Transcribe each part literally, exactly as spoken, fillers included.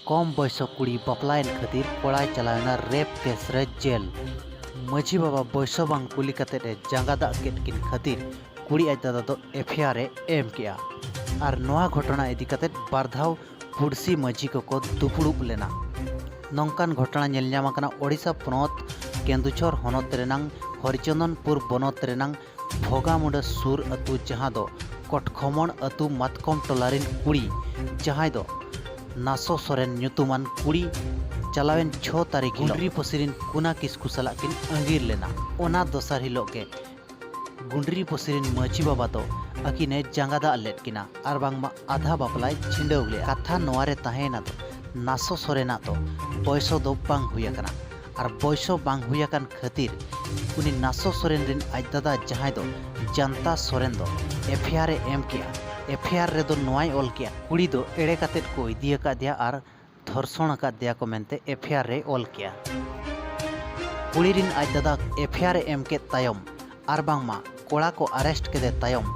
ᱠᱚᱢ ᱵᱚᱭᱥᱚ ᱠᱩᱲᱤ ᱵᱟᱯᱞᱟᱭᱮᱱ ᱠᱷᱟᱹᱛᱤᱨ ᱠᱚᱲᱟᱭ ᱪᱟᱞᱟᱣᱮᱱᱟ ᱨᱮᱯ ᱠᱮᱥ ᱨᱮ ᱡᱮᱞ᱾ ᱢᱟᱹᱡᱷᱤ ᱵᱟᱵᱟ ᱵᱚᱭᱥᱚ ᱵᱟᱝ ᱠᱩᱞᱤ ᱠᱟᱛᱮᱫ ᱮ ᱡᱟᱸᱜᱟ ᱫᱟᱜ ᱠᱮᱫ ᱠᱤᱱ ᱠᱷᱟᱹᱛᱤᱨ ᱠᱩᱲᱤ ᱟᱡ ᱫᱟᱫᱟ ᱫᱚ ᱮᱯᱷ ᱟᱭ ᱟᱨ ᱮ ᱮᱢ ᱠᱮᱜᱼᱟ᱾ ᱟᱨ ᱱᱚᱣᱟ ᱜᱷᱚᱴᱚᱱᱟ ᱤᱫᱤ ᱠᱟᱛᱮᱫ ᱵᱟᱨ ᱫᱷᱟᱣ ᱯᱩᱲᱥᱤ ᱢᱟᱹᱡᱷᱤ ᱠᱚᱠᱚ ᱫᱩᱯᱲᱩᱵ ᱞᱮᱱᱟ᱾ ᱱᱚᱝᱠᱟᱱ ᱜᱷᱚᱴᱚᱱᱟ ᱧᱮᱞ ᱧᱟᱢ ᱟᱠᱟᱱᱟ ᱳᱰᱤᱥᱟ ᱯᱚᱱᱚᱛ ᱠᱮᱱᱫᱩᱡᱷᱚᱨ ᱦᱚᱱᱚᱛ ᱨᱮᱱᱟᱝ ᱦᱚᱨᱤᱪᱚᱸᱫᱚᱱᱯᱩᱨ ᱵᱚᱱᱚᱛ ᱨᱮᱱᱟᱝ ᱵᱷᱚᱜᱟᱢᱩᱰᱟᱹ ᱥᱩᱨ ᱟᱹᱛᱩ, ᱡᱟᱦᱟᱸ ᱫᱚ ᱠᱚᱴᱠᱷᱚᱢᱚᱲ ᱟᱹᱛᱩ ᱢᱟᱛᱠᱚᱢ ᱴᱚᱞᱟ ᱨᱤᱱ ᱠᱩᱲᱤ, ᱡᱟᱦᱟᱸᱭ ᱫᱚ ᱱᱟᱥᱚ ᱥᱚᱨᱮᱱ ᱧᱩᱛᱩᱢᱟᱱ ᱠᱩᱲᱤ, ᱪᱟᱞᱟᱣᱮᱱ ᱪᱷᱚ ᱛᱟᱹᱨᱤᱠᱷ ᱦᱤᱞᱚᱜ ᱜᱩᱸᱰᱨᱤ ᱯᱩᱥᱤ ᱨᱤᱱ ᱠᱩᱱᱟ ᱠᱤᱥᱠᱩ ᱥᱟᱞᱟᱜ ᱠᱤᱱ ᱟᱸᱜᱤᱨ ᱞᱮᱱᱟ᱾ ᱚᱱᱟ ᱫᱚᱥᱟᱨ ᱦᱤᱞᱚᱜ ᱜᱮ ᱜᱩᱸᱰᱨᱤ ᱯᱩᱥᱤ ᱨᱤᱱ ᱢᱟᱹᱡᱷᱤ ᱵᱟᱵᱟ ᱫᱚ ᱟᱹᱠᱤᱱᱮ ᱡᱟᱸᱜᱟ ᱫᱟᱜ ᱞᱮᱫ ᱠᱤᱱᱟ ᱟᱨ ᱵᱟᱝᱢᱟ ᱟᱫᱷᱟ ᱵᱟᱯᱞᱟᱭ ᱪᱷᱤᱸᱰᱟᱹᱣ ᱞᱮᱫᱼᱟ᱾ ᱠᱟᱛᱷᱟ ᱱᱚᱣᱟ ᱨᱮ ᱛᱟᱦᱮᱸᱭᱮᱱᱟ ᱫᱚ ᱱᱟᱥᱚ ᱥᱚᱨᱮᱱᱟᱜ ᱫᱚ ᱵᱚᱭᱥᱚ ᱫᱚ ᱵᱟᱝ ᱦᱩᱭ ᱟᱠᱟᱱᱟ᱾ ᱟᱨ ᱵᱚᱭᱥᱚ ᱵᱟᱝ ᱦᱩᱭ ᱟᱠᱟᱱ ᱠᱷᱟᱹᱛᱤᱨ ᱩᱱᱤ ᱱᱟᱥᱚ ᱥᱚᱨᱮᱱ ᱨᱤᱱ ᱟᱡ ᱫᱟᱫᱟ, ᱡᱟᱦᱟᱸᱭ ᱫᱚ ᱡᱟᱱᱛᱟ ᱥᱚᱨᱮᱱ, ᱫᱚ ᱮᱯᱷ ᱟᱭ ᱟᱨ ᱮ ᱮᱢ ᱠᱮᱜᱼᱟ᱾ ᱮᱯᱷ ᱟᱭ ᱟᱨ ᱨᱮᱫᱚ ᱱᱚᱣᱟᱭ ᱚᱞ ᱠᱮᱜᱼᱟ, ᱠᱩᱲᱤ ᱫᱚ ᱮᱲᱮ ᱠᱟᱛᱮᱫ ᱠᱚ ᱤᱫᱤ ᱟᱠᱟᱫᱮᱭᱟ ᱟᱨ ᱫᱷᱚᱨᱥᱚᱱ ᱟᱠᱟᱫᱮᱭᱟ ᱠᱚ ᱢᱮᱱᱛᱮ ᱮᱯᱷ ᱟᱭ ᱟᱨ ᱨᱮ ᱚᱞ ᱠᱮᱜᱼᱟ᱾ ᱠᱩᱲᱤ ᱨᱤᱱ ᱟᱡ ᱫᱟᱫᱟ ᱮᱯᱷ ᱟᱭ ᱟᱨ ᱮ ᱮᱢ ᱠᱮᱫ ᱛᱟᱭᱚᱢ ᱟᱨ ᱵᱟᱝᱢᱟ ᱠᱚᱲᱟ ᱠᱚ ᱟᱨᱮᱥᱴ ᱠᱮᱫᱮ ᱛᱟᱭᱚᱢ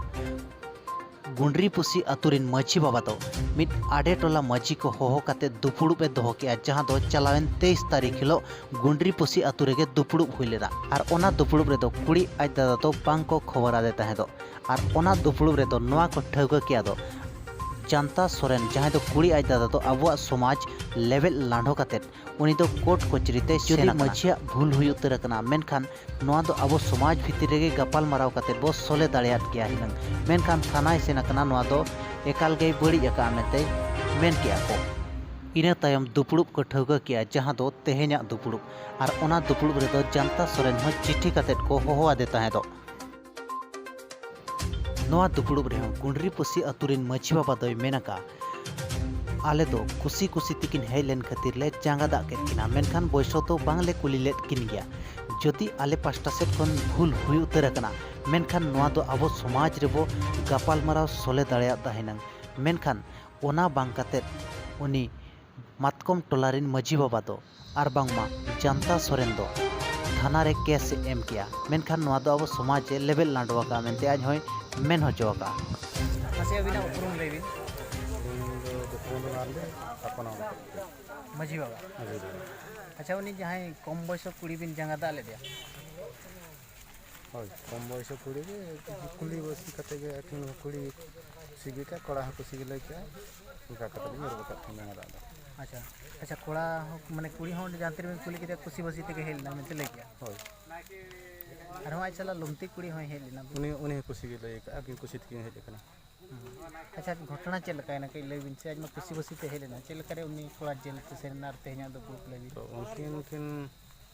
ᱜᱩᱸᱰᱨᱤ ᱯᱩᱥᱤ ᱟᱹᱛᱩ ᱨᱤᱱ ᱢᱟᱹᱡᱷᱤ ᱵᱟᱵᱟ ᱫᱚ ᱢᱤᱫ ᱟᱰᱮ ᱴᱚᱞᱟ ᱢᱟᱹᱡᱷᱤ ᱠᱚ ᱦᱚᱦᱚ ᱠᱟᱛᱮ ᱫᱩᱯᱲᱩᱵ ᱮ ᱫᱚᱦᱚ ᱠᱮᱜᱼᱟ, ᱡᱟᱦᱟᱸ ᱫᱚ ᱪᱟᱞᱟᱣᱮᱱ ᱛᱮᱭᱤᱥ ᱛᱟᱹᱨᱤᱠᱷ ᱦᱤᱞᱚᱜ ᱜᱩᱸᱰᱨᱤ ᱯᱩᱥᱤ ᱟᱹᱛᱩ ᱨᱮᱜᱮ ᱫᱩᱯᱲᱩᱵ ᱦᱩᱭ ᱞᱮᱱᱟ᱾ ᱟᱨ ᱚᱱᱟ ᱫᱩᱯᱲᱩᱵ ᱨᱮᱫᱚ ᱠᱩᱲᱤ ᱟᱡ ᱫᱟᱫᱟ ᱫᱚ ᱵᱟᱝ ᱠᱚ ᱠᱷᱚᱵᱚᱨ ᱟᱫᱮ ᱛᱟᱦᱮᱸᱫᱚᱜ᱾ ᱟᱨ ᱚᱱᱟ ᱫᱩᱯᱲᱩᱵ ᱨᱮᱫᱚ ᱱᱚᱣᱟ ᱠᱚ ᱴᱷᱟᱹᱣᱠᱟᱹ ᱠᱮᱜᱼᱟ ᱫᱚ, ᱡᱟᱱᱛᱟ ᱥᱚᱨᱮᱱ, ᱡᱟᱦᱟᱸᱭ ᱫᱚ ᱠᱩᱲᱤ ᱟᱡ ᱫᱟᱫᱟ ᱫᱚ ᱟᱵᱚᱣᱟᱜ ᱥᱚᱢᱟᱡᱽ ᱞᱮᱵᱮᱫ ᱞᱟᱸᱰᱷᱚ ᱠᱟᱛᱮ ᱩᱱᱤ ᱫᱚ ᱠᱳᱨᱴ ᱠᱚᱪᱟᱹᱨᱤ ᱛᱮ ᱡᱩᱫᱤ ᱥᱮᱱ ᱟᱠᱟᱱᱟ᱾ ᱢᱟᱹᱡᱷᱤᱭᱟᱜ ᱵᱷᱩᱞ ᱦᱩᱭ ᱩᱛᱟᱹᱨ ᱟᱠᱟᱱᱟ, ᱢᱮᱱᱠᱷᱟᱱ ᱱᱚᱣᱟ ᱫᱚ ᱟᱵᱚ ᱥᱚᱢᱟᱡᱽ ᱵᱷᱤᱛᱤᱨ ᱨᱮᱜᱮ ᱜᱟᱯᱟᱞ ᱢᱟᱨᱟᱣ ᱠᱟᱛᱮ ᱵᱚ ᱥᱚᱞᱦᱮ ᱫᱟᱲᱮᱭᱟᱫ ᱜᱮᱭᱟ ᱦᱩᱱᱟᱹᱝ, ᱢᱮᱱᱠᱷᱟᱱ ᱛᱷᱟᱱᱟᱭ ᱥᱮᱱ ᱟᱠᱟᱱᱟ, ᱱᱚᱣᱟ ᱫᱚ ᱮᱠᱟᱞ ᱜᱮᱭ ᱵᱟᱹᱲᱤᱡ ᱟᱠᱟᱫᱼᱟ ᱢᱮᱱᱛᱮ ᱢᱮᱱ ᱠᱮᱜᱼᱟ ᱠᱚ᱾ ᱤᱱᱟᱹ ᱛᱟᱭᱚᱢ ᱫᱩᱯᱲᱩᱵ ᱠᱚ ᱴᱷᱟᱹᱣᱠᱟᱹ ᱠᱮᱜᱼᱟ, ᱡᱟᱦᱟᱸ ᱫᱚ ᱛᱮᱦᱮᱧᱟᱜ ᱫᱩᱯᱲᱩᱵ᱾ ᱟᱨ ᱚᱱᱟ ᱫᱩᱯᱲᱩᱵ ᱨᱮᱫᱚ ᱡᱟᱱᱛᱟ ᱥᱚᱨᱮᱱ ᱦᱚᱸ ᱪᱤᱴᱷᱤ ᱠᱟᱛᱮ ᱠᱚ ᱦᱚᱦᱚ ᱟᱫᱮ ᱛᱟᱦᱮᱸᱫᱚᱜ᱾ ᱱᱚᱣᱟ ᱫᱩᱯᱲᱩᱵ ᱨᱮᱦᱚᱸ ᱜᱩᱸᱰᱨᱤ ᱯᱩᱥᱤ ᱟᱹᱛᱩ ᱨᱤᱱ ᱢᱟᱹᱡᱷᱤ ᱵᱟᱵᱟ ᱫᱚᱭ ᱢᱮᱱ ᱟᱠᱟᱫᱼᱟ, ᱟᱞᱮ ᱫᱚ ᱠᱩᱥᱤ ᱠᱩᱥᱤ ᱛᱮᱠᱤᱱ ᱦᱮᱡ ᱞᱮᱱ ᱠᱷᱟᱹᱛᱤᱨ ᱞᱮ ᱡᱟᱸᱜᱟ ᱫᱟᱜ ᱠᱮᱫ ᱠᱤᱱᱟ, ᱢᱮᱱᱠᱷᱟᱱ ᱵᱚᱭᱥᱚ ᱫᱚ ᱵᱟᱝ ᱞᱮ ᱠᱩᱞᱤ ᱞᱮᱫ ᱠᱤᱱ ᱜᱮᱭᱟ᱾ ᱡᱩᱫᱤ ᱟᱞᱮ ᱯᱟᱥᱴᱟ ᱥᱮᱫ ᱠᱷᱚᱱ ᱵᱷᱩᱞ ᱦᱩᱭ ᱩᱛᱟᱹᱨ ᱟᱠᱟᱱᱟ, ᱢᱮᱱᱠᱷᱟᱱ ᱱᱚᱣᱟ ᱫᱚ ᱟᱵᱚ ᱥᱚᱢᱟᱡᱽ ᱨᱮᱵᱚ ᱜᱟᱯᱟᱞᱢᱟᱨᱟᱣ ᱥᱚᱞᱦᱮ ᱫᱟᱲᱮᱭᱟᱫ ᱛᱟᱦᱮᱱᱟ, ᱢᱮᱱᱠᱷᱟᱱ ᱚᱱᱟ ᱵᱟᱝ ᱠᱟᱛᱮᱫ ᱩᱱᱤ ᱢᱟᱛᱠᱚᱢ ᱴᱚᱞᱟ ᱨᱤᱱ ᱢᱟᱹᱡᱷᱤ ᱵᱟᱵᱟ ᱫᱚ ᱟᱨ ᱵᱟᱝᱢᱟ ᱡᱟᱱᱛᱟ ᱥᱚᱨᱮᱱ ᱫᱚ ᱛᱷᱟᱱᱟ ᱨᱮ ᱠᱮᱥ ᱮ ᱮᱢ ᱠᱮᱜᱼᱟ, ᱢᱮᱱᱠᱷᱟᱱ ᱱᱚᱣᱟ ᱫᱚ ᱟᱵᱚ ᱥᱚᱢᱟᱡᱽ ᱮ ᱞᱮᱵᱮᱫ ᱞᱟᱸᱰᱚ ᱟᱠᱟᱫᱼᱟ ᱢᱮᱱᱛᱮ ᱟᱡ ᱦᱚᱸᱭ ᱢᱮᱱ ᱦᱚᱪᱚ ᱟᱠᱟᱫᱼᱟ᱾ ᱢᱟᱥᱮ ᱟᱹᱵᱤᱱᱟᱜ ᱩᱯᱨᱩᱢ ᱞᱟᱹᱭ ᱵᱤᱱ᱾ ᱟᱹᱞᱤᱧ ᱫᱚ ᱫᱚᱠᱟᱱ ᱢᱟᱨᱰᱤ, ᱛᱷᱟᱯᱚᱱᱟ ᱢᱟᱨᱰᱤ᱾ ᱢᱟᱹᱡᱷᱤ ᱵᱟᱵᱟ᱾ ᱢᱟᱹᱡᱷᱤ ᱵᱟᱵᱟ᱾ ᱟᱪᱪᱷᱟ, ᱩᱱᱤ ᱡᱟᱦᱟᱸᱭ ᱠᱚᱢ ᱵᱚᱭᱥᱚ ᱠᱩᱲᱤ ᱵᱤᱱ ᱡᱟᱸᱜᱟ ᱫᱟᱜ ᱞᱮᱫᱮᱭᱟ? ᱦᱳᱭ, ᱠᱚᱢ ᱵᱚᱭᱥᱚ ᱠᱩᱲᱤ ᱜᱮ, ᱠᱩᱞᱤ ᱵᱟᱹᱥᱤ ᱠᱟᱛᱮ ᱜᱮ, ᱟᱹᱠᱤᱱ ᱠᱩᱲᱤ ᱠᱩᱥᱤ ᱜᱮ ᱠᱚᱲᱟ ᱦᱚᱸ ᱠᱩᱥᱤ ᱜᱮ ᱞᱟᱹᱭ ᱠᱮᱜᱼᱟ, ᱚᱱᱠᱟ ᱠᱟᱛᱮ ᱞᱤᱧ ᱨᱚᱲ ᱜᱚᱫ ᱠᱟᱜ ᱛᱟᱦᱮᱱ ᱡᱟᱸᱜᱟ ᱫᱟᱜ ᱫᱚ᱾ ᱟᱪᱪᱷᱟ, ᱟᱪᱪᱷᱟ, ᱠᱚᱲᱟ ᱦᱚᱸ, ᱢᱟᱱᱮ, ᱠᱩᱲᱤ ᱦᱚᱸ ᱚᱸᱰᱮ ᱡᱟᱦᱟᱸ ᱛᱤᱱ ᱨᱮᱵᱤᱱ ᱠᱩᱞᱤ ᱠᱮᱫᱮᱭᱟ, ᱠᱩᱥᱤ ᱵᱟᱹᱥᱤ ᱛᱮᱜᱮ ᱦᱮᱡ ᱞᱮᱱᱟ ᱢᱮᱱᱛᱮ ᱞᱟᱹᱭ ᱠᱮᱜᱼᱟ? ᱦᱳᱭ᱾ ᱟᱨᱦᱚᱸ ᱟᱡ ᱥᱟᱞᱟᱜ ᱞᱩᱢᱛᱤ ᱠᱩᱲᱤ ᱦᱚᱸᱭ ᱦᱮᱡ ᱞᱮᱱᱟ᱾ ᱩᱱᱤ, ᱩᱱᱤ ᱦᱚᱸ ᱠᱩᱥᱤ ᱜᱮ ᱞᱟᱹᱭ ᱠᱟᱜᱼᱟ, ᱟᱹᱠᱤᱱ ᱠᱩᱥᱤ ᱛᱮᱠᱤᱱ ᱦᱮᱡ ᱟᱠᱟᱱᱟ᱾ ᱦᱩᱸ᱾ ᱟᱪᱪᱷᱟ, ᱜᱷᱚᱴᱚᱱᱟ ᱪᱮᱫ ᱞᱮᱠᱟᱭᱮᱱᱟ ᱠᱟᱹᱡ ᱞᱟᱹᱭ ᱵᱤᱱ ᱥᱮ, ᱟᱡ ᱢᱟ ᱠᱩᱥᱤ ᱵᱟᱹᱥᱤ ᱛᱮ ᱦᱮᱡ ᱞᱮᱱᱟ, ᱪᱮᱫ ᱞᱮᱠᱟᱨᱮ ᱩᱱᱤ ᱠᱚᱲᱟ ᱡᱮᱞ ᱛᱮ ᱥᱮᱱ ᱮᱱᱟ ᱟᱨ ᱛᱮᱦᱮᱧᱟᱜ ᱫᱩᱯᱲᱩᱵ ᱞᱟᱹᱭ ᱵᱤᱱ? ᱛᱚ ᱩᱱᱠᱤᱱ, ᱩᱱᱠᱤᱱ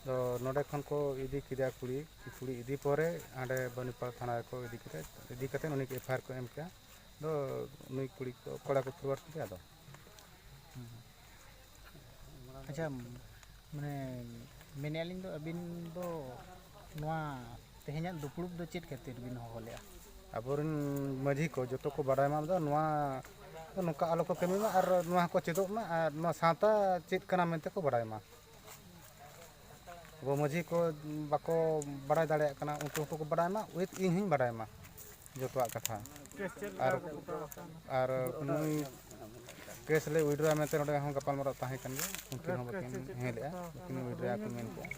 ᱫᱚ ᱱᱚᱰᱮ ᱠᱷᱚᱱ ᱠᱚ ᱤᱫᱤ ᱠᱮᱫᱟ ᱠᱩᱲᱤ, ᱠᱩᱲᱤ ᱤᱫᱤ ᱯᱚᱨᱮ ᱦᱟᱸᱰᱮ ᱵᱟᱹᱱᱤᱯᱟᱲ ᱛᱷᱟᱱᱟ ᱨᱮᱠᱚ ᱤᱫᱤ ᱠᱮᱫᱟ, ᱤᱫᱤ ᱠᱟᱛᱮ ᱩᱱᱤ ᱠᱚ ᱮᱯᱷ ᱟᱭ ᱟᱨ ᱠᱚ ᱮᱢ ᱠᱮᱫᱟ᱾ ᱫᱚ ᱱᱩᱭ ᱠᱩᱲᱤ ᱠᱚ, ᱠᱚᱲᱟ ᱠᱚ ᱯᱷᱚᱨᱣᱟᱨᱰ ᱠᱮᱫᱮᱭᱟ ᱟᱫᱚ᱾ ᱦᱩᱸ᱾ ᱟᱪᱪᱷᱟ, ᱢᱟᱱᱮ, ᱢᱮᱱᱮᱫᱼᱟ ᱞᱤᱧ ᱫᱚ, ᱟᱹᱵᱤᱱ ᱫᱚ ᱱᱚᱣᱟ ᱛᱮᱦᱮᱧᱟᱜ ᱫᱩᱯᱲᱩᱵ ᱫᱚ ᱪᱮᱫ ᱠᱷᱟᱹᱛᱤᱨ ᱵᱤᱱ ᱦᱚᱦᱚ ᱞᱮᱫᱼᱟ? ᱟᱵᱚᱨᱮᱱ ᱢᱟᱹᱡᱷᱤ ᱠᱚ ᱡᱚᱛᱚ ᱠᱚ ᱵᱟᱰᱟᱭ ᱢᱟ ᱫᱚ ᱱᱚᱣᱟ ᱫᱚ ᱱᱚᱝᱠᱟ ᱟᱞᱚ ᱠᱚ ᱠᱟᱹᱢᱤ ᱢᱟ ᱟᱨ ᱱᱚᱣᱟ ᱦᱚᱸᱠᱚ ᱪᱮᱫᱚᱜ ᱢᱟ ᱟᱨ ᱱᱚᱣᱟ ᱥᱟᱶᱛᱟ ᱪᱮᱫ ᱠᱟᱱᱟ ᱢᱮᱱᱛᱮ ᱠᱚ ᱵᱟᱰᱟᱭ ᱢᱟ᱾ ᱟᱵᱚ ᱢᱟᱹᱡᱷᱤ ᱠᱚ ᱵᱟᱠᱚ ᱵᱟᱲᱟᱭ ᱫᱟᱲᱮᱭᱟᱜ ᱠᱟᱱᱟ, ᱩᱱᱠᱩ ᱦᱚᱸᱠᱚ ᱵᱟᱰᱟᱭ ᱢᱟ, ᱩᱭᱤᱛᱷ ᱤᱧ ᱦᱚᱸᱧ ᱵᱟᱰᱟᱭ ᱢᱟ ᱡᱚᱛᱚᱣᱟᱜ ᱠᱟᱛᱷᱟ᱾ ᱟᱨ, ᱟᱨ ᱱᱩᱭ ᱠᱮᱥ ᱞᱮ ᱩᱭᱰᱨᱟ ᱢᱮᱱᱛᱮ ᱱᱚᱰᱮ ᱦᱚᱸ ᱜᱟᱯᱟᱞᱢᱟᱨᱟᱣ ᱛᱟᱦᱮᱸ ᱠᱟᱱ ᱜᱮᱭᱟ, ᱩᱱᱠᱤᱱ ᱦᱚᱸ ᱵᱟᱹᱠᱤᱱ ᱦᱮᱸ ᱞᱮᱜᱼᱟ, ᱵᱟᱹᱠᱤᱱ ᱩᱭᱰᱨᱟ ᱠᱤᱱ ᱢᱮᱱ ᱠᱮᱜᱼᱟ᱾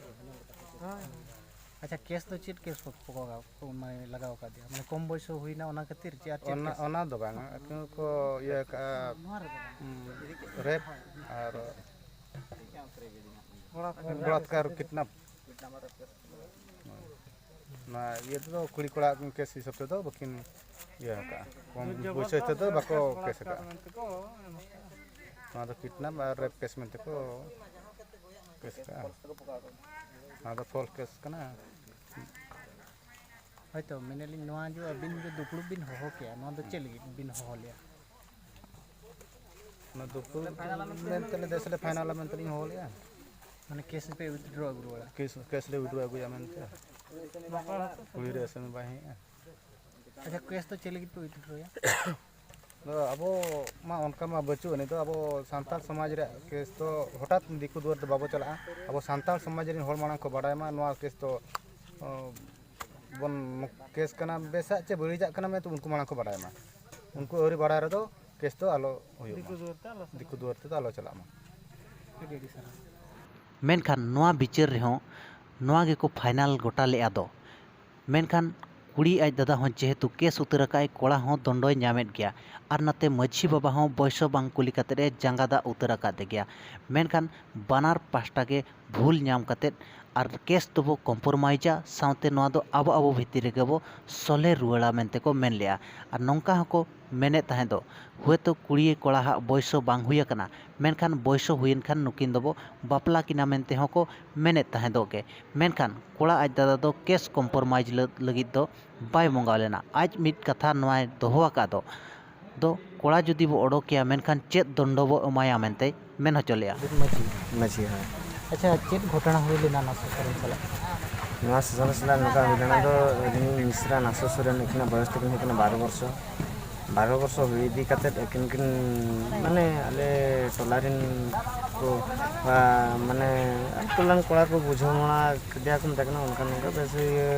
ᱟᱪᱪᱷᱟ, ᱠᱮᱥ ᱫᱚ ᱪᱮᱫ ᱠᱮᱥ ᱠᱚ, ᱠᱚ ᱞᱟᱜᱟᱣ, ᱠᱚ, ᱢᱟᱱᱮ, ᱞᱟᱜᱟᱣ ᱟᱠᱟᱫᱮᱭᱟ? ᱢᱟᱱᱮ, ᱠᱚᱢ ᱵᱚᱭᱥᱚ ᱦᱩᱭᱱᱟ, ᱚᱱᱟ ᱠᱷᱟᱹᱛᱤᱨ ᱪᱮ ᱟᱨ ᱪᱮᱫ ᱚᱱᱟ, ᱠᱮᱥ? ᱚᱱᱟ ᱫᱚ ᱵᱟᱝᱟ, ᱟᱹᱠᱤᱱ ᱠᱚ ᱤᱭᱟᱹ ᱠᱟᱜᱼᱟ, ᱩᱸ, ᱨᱮᱯ ᱟᱨ ᱵᱚᱞᱟᱛᱠᱟᱨ, ᱠᱤᱰᱱᱟᱯ᱾ ᱚᱱᱟ ᱤᱭᱟᱹ ᱛᱮᱫᱚ ᱠᱩᱲᱤ ᱠᱚᱲᱟ ᱠᱮᱥ ᱦᱤᱥᱟᱹᱵ ᱛᱮᱫᱚ ᱵᱟᱹᱠᱤᱱ ᱤᱭᱟᱹ ᱟᱠᱟᱫᱼᱟ, ᱠᱚᱢ ᱯᱩᱭᱥᱟᱹ ᱛᱮᱫᱚ ᱵᱟᱠᱚ ᱠᱮᱥ ᱟᱠᱟᱫᱼᱟ᱾ ᱱᱚᱣᱟ ᱫᱚ ᱠᱤᱰᱱᱟᱯ ᱟᱨ ᱨᱮᱯ ᱠᱮᱥ ᱢᱮᱱᱛᱮ ᱠᱚ ᱠᱮᱥ ᱟᱠᱟᱫᱼᱟ᱾ ᱱᱚᱣᱟ ᱫᱚ ᱯᱷᱚᱞᱥ ᱠᱮᱥ ᱠᱟᱱᱟ᱾ ᱦᱳᱭᱛᱳ, ᱢᱮᱱᱮᱫ ᱞᱤᱧ, ᱱᱚᱣᱟ ᱡᱮ ᱟᱹᱵᱤᱱ ᱡᱮ ᱫᱩᱯᱲᱩᱵ ᱵᱤᱱ ᱦᱚᱦᱚ ᱠᱮᱜᱼᱟ, ᱱᱚᱣᱟ ᱫᱚ ᱪᱮᱫ ᱞᱟᱹᱜᱤᱫ ᱵᱤᱱ ᱦᱚᱦᱚ ᱞᱮᱜᱼᱟ? ᱚᱱᱟ ᱫᱩᱯᱲᱩᱵ ᱢᱮᱱᱛᱮ ᱞᱮ ᱫᱮᱥ ᱞᱮ ᱯᱷᱟᱭᱱᱟᱞᱟ ᱢᱮᱱᱛᱮ ᱞᱤᱧ ᱦᱚᱦᱚ ᱞᱮᱜᱼᱟ᱾ ᱢᱟᱱᱮ ᱠᱮᱥ ᱯᱮ ᱩᱭᱤᱛᱷᱰᱨᱚ ᱟᱹᱜᱩ ᱨᱩᱣᱟᱹᱲᱟ? ᱠᱮᱥ, ᱠᱮᱥ ᱞᱮ ᱩᱭᱤᱛᱷᱰᱨᱚ ᱟᱹᱜᱩᱭᱟ ᱢᱮᱱᱛᱮ᱾ ᱠᱩᱲᱤ ᱨᱮ ᱮᱥᱮᱢ ᱵᱟᱭ ᱦᱮᱡᱼᱟ᱾ ᱟᱪᱪᱷᱟ, ᱠᱮᱥ ᱫᱚ ᱪᱮᱫ ᱞᱟᱹᱜᱤᱫ ᱯᱮ ᱩᱭᱤᱛᱷᱰᱨᱚᱭᱟ? ᱟᱫᱚ ᱟᱵᱚ ᱢᱟ ᱚᱱᱠᱟ ᱢᱟ ᱵᱟᱹᱪᱩᱜ ᱟᱹᱱᱤᱡ ᱫᱚ, ᱟᱵᱚ ᱥᱟᱱᱛᱟᱲ ᱥᱚᱢᱟᱡᱽ ᱨᱮᱭᱟᱜ ᱠᱮᱥ ᱫᱚ ᱦᱚᱴᱟᱛ ᱫᱤᱠᱩ ᱫᱩᱣᱟᱹᱨ ᱫᱚ ᱵᱟᱵᱚ ᱪᱟᱞᱟᱜᱼᱟ᱾ ᱟᱵᱚ ᱥᱟᱱᱛᱟᱲ ᱥᱚᱢᱟᱡᱽ ᱨᱮᱱ ᱦᱚᱲ ᱢᱟᱲᱟᱝ ᱠᱚ ᱵᱟᱰᱟᱭ ᱢᱟ ᱱᱚᱣᱟ ᱠᱮᱥ ᱫᱚ, ᱚ, ᱵᱚᱱ ᱠᱮᱥ ᱠᱟᱱᱟ, ᱵᱮᱥᱟᱜ ᱪᱮ ᱵᱟᱹᱲᱤᱡᱟᱜ ᱠᱟᱱᱟ ᱢᱮᱱᱛᱮ ᱩᱱᱠᱩ ᱢᱟᱲᱟᱝ ᱠᱚ ᱵᱟᱰᱟᱭ ᱢᱟ᱾ ᱩᱱᱠᱩ ᱟᱹᱣᱨᱤ ᱵᱟᱰᱟᱭ ᱨᱮᱫᱚ ᱠᱮᱥ ᱫᱚ ᱟᱞᱚ ᱦᱩᱭᱩᱜ ᱢᱟ᱾ ᱫᱤᱠᱩ ᱫᱩᱣᱟᱹᱨ ᱛᱮ ᱟᱞᱚ ᱪᱟᱞᱟᱜ ᱢᱟ᱾ ᱟᱹᱰᱤ ᱟᱹᱰᱤ ᱥᱟᱨᱦᱟᱣ᱾ ᱢᱮᱱᱠᱷᱟᱱ ᱱᱚᱣᱟ ᱵᱤᱪᱟᱹᱨ ᱨᱮᱦᱚᱸ ᱱᱚᱣᱟ ᱜᱮᱠᱚ ᱯᱷᱟᱭᱱᱟᱞ ᱜᱚᱴᱟ ᱞᱮᱫᱼᱟ ᱫᱚ᱾ ᱢᱮᱱᱠᱷᱟᱱ ᱠᱩᱲᱤ ᱟᱡ ᱫᱟᱫᱟ ᱦᱚᱸ ᱡᱮᱦᱮᱛᱩ ᱠᱮᱥ ᱩᱛᱟᱹᱨ ᱟᱠᱟᱫ ᱟᱭ, ᱠᱚᱲᱟ ᱦᱚᱸ ᱫᱚᱱᱰᱚᱭ ᱧᱟᱢᱮᱫ ᱜᱮᱭᱟ᱾ ᱟᱨ ᱱᱟᱛᱮ ᱢᱟᱹᱡᱷᱤ ᱵᱟᱵᱟ ᱦᱚᱸ ᱵᱚᱭᱥᱚ ᱵᱟᱝ ᱠᱩᱞᱤ ᱠᱟᱛᱮᱫ ᱮ ᱡᱟᱸᱜᱟ ᱫᱟᱜ ᱩᱛᱟᱹᱨ ᱟᱠᱟᱫ ᱜᱮᱭᱟ᱾ ᱢᱮᱱᱠᱷᱟᱱ ᱵᱟᱱᱟᱨ ᱯᱟᱦᱴᱟ ᱜᱮ ᱵᱷᱩᱞ ᱧᱟᱢ ᱠᱟᱛᱮᱫ ᱟᱨ ᱠᱮᱥ ᱫᱚᱵᱚ ᱠᱚᱢᱯᱨᱚᱢᱟᱭᱤᱡᱟ, ᱥᱟᱶᱛᱮ ᱱᱚᱣᱟ ᱫᱚ ᱟᱵᱚ ᱟᱵᱚ ᱵᱷᱤᱛᱤᱨ ᱨᱮᱜᱮ ᱵᱚ ᱥᱚᱞᱦᱮ ᱨᱩᱣᱟᱹᱲᱟ ᱢᱮᱱᱛᱮ ᱠᱚ ᱢᱮᱱ ᱞᱮᱫᱼᱟ᱾ ᱟᱨ ᱱᱚᱝᱠᱟ ᱦᱚᱸᱠᱚ ᱢᱮᱱᱮᱫ ᱛᱟᱦᱮᱸ ᱫᱚ, ᱦᱩᱭᱛᱳ ᱠᱩᱲᱤ ᱠᱚᱲᱟ ᱦᱟᱜ ᱵᱚᱭᱥᱚ ᱵᱟᱝ ᱦᱩᱭ ᱟᱠᱟᱱᱟ, ᱢᱮᱱᱠᱷᱟᱱ ᱵᱚᱭᱥᱚ ᱦᱩᱭᱮᱱ ᱠᱷᱟᱱ ᱱᱩᱠᱤᱱ ᱫᱚᱵᱚ ᱵᱟᱯᱞᱟ ᱠᱤᱱᱟ ᱢᱮᱱᱛᱮ ᱦᱚᱸᱠᱚ ᱢᱮᱱᱮᱫ ᱛᱟᱦᱮᱸ ᱫᱚᱜ ᱜᱮ᱾ ᱢᱮᱱᱠᱷᱟᱱ ᱠᱚᱲᱟ ᱟᱡ ᱫᱟᱫᱟ ᱫᱚ ᱠᱮᱥ ᱠᱚᱢᱯᱨᱚᱢᱟᱭᱤᱡᱽ ᱞᱟᱹ-, ᱞᱟᱹᱜᱤᱫ ᱫᱚ ᱵᱟᱭ ᱢᱚᱸᱜᱟᱣ ᱞᱮᱱᱟ᱾ ᱟᱡ ᱢᱤᱫ ᱠᱟᱛᱷᱟ ᱱᱚᱣᱟᱭ ᱫᱚᱦᱚ ᱟᱠᱟᱫ ᱫᱚ, ᱫᱚ ᱠᱚᱲᱟ ᱡᱩᱫᱤ ᱵᱚ ᱚᱰᱚᱠᱮᱭᱟ, ᱢᱮᱱᱠᱷᱟᱱ ᱪᱮᱫ ᱫᱚᱱᱰᱚ ᱵᱚ ᱮᱢᱟᱭᱟ ᱢᱮᱱᱛᱮ ᱢᱮᱱ ᱦᱚᱪᱚ ᱞᱮᱫᱼᱟ᱾ ᱢᱟᱹᱡᱷᱤ᱾ ᱢᱟᱹᱡᱷᱤ, ᱦᱳᱭ᱾ ᱟᱪᱪᱷᱟ, ᱪᱮᱫ ᱜᱷᱚᱴᱚᱱᱟ ᱦᱩᱭ ᱞᱮᱱᱟ ᱱᱚᱣᱟ ᱥᱩᱥᱟᱹᱨᱤᱱ ᱥᱟᱞᱟᱜ? ᱱᱚᱣᱟ ᱥᱩᱥᱟᱹᱨᱤᱱ ᱥᱟᱞᱟᱜ ᱱᱚᱝᱠᱟ ᱦᱩᱭ ᱞᱮᱱᱟ ᱫᱚ, ᱟᱹᱞᱤᱧ ᱢᱤᱥᱨᱟ ᱱᱟᱥᱚ ᱥᱚᱨᱮᱱ, ᱩᱱᱠᱤᱱᱟᱜ ᱵᱚᱭᱚᱥ ᱛᱟᱹᱠᱤᱱ ᱦᱩᱭᱩᱜ ᱠᱟᱱᱟ ᱵᱟᱨᱚ ᱵᱚᱨᱥᱚ᱾ ᱵᱟᱨᱚ ᱵᱚᱨᱥᱚ ᱦᱩᱭ ᱤᱫᱤ ᱠᱟᱛᱮᱫ ᱟᱹᱠᱤᱱ ᱠᱤᱱ, ᱢᱟᱱᱮ, ᱟᱞᱮ ᱴᱚᱞᱟ ᱨᱮᱱ ᱠᱚ, ᱟ, ᱢᱟᱱᱮ, ᱴᱚᱞᱟ ᱨᱮᱱ ᱠᱚᱲᱟ ᱠᱚ ᱵᱩᱡᱷᱟᱹᱣ ᱢᱟᱱᱟ ᱠᱮᱫᱮᱭᱟ ᱠᱚ, ᱢᱮᱛᱟ ᱠᱤᱱᱟ ᱚᱱᱠᱟ ᱱᱚᱝᱠᱟ ᱵᱮᱥ ᱤᱭᱟᱹ,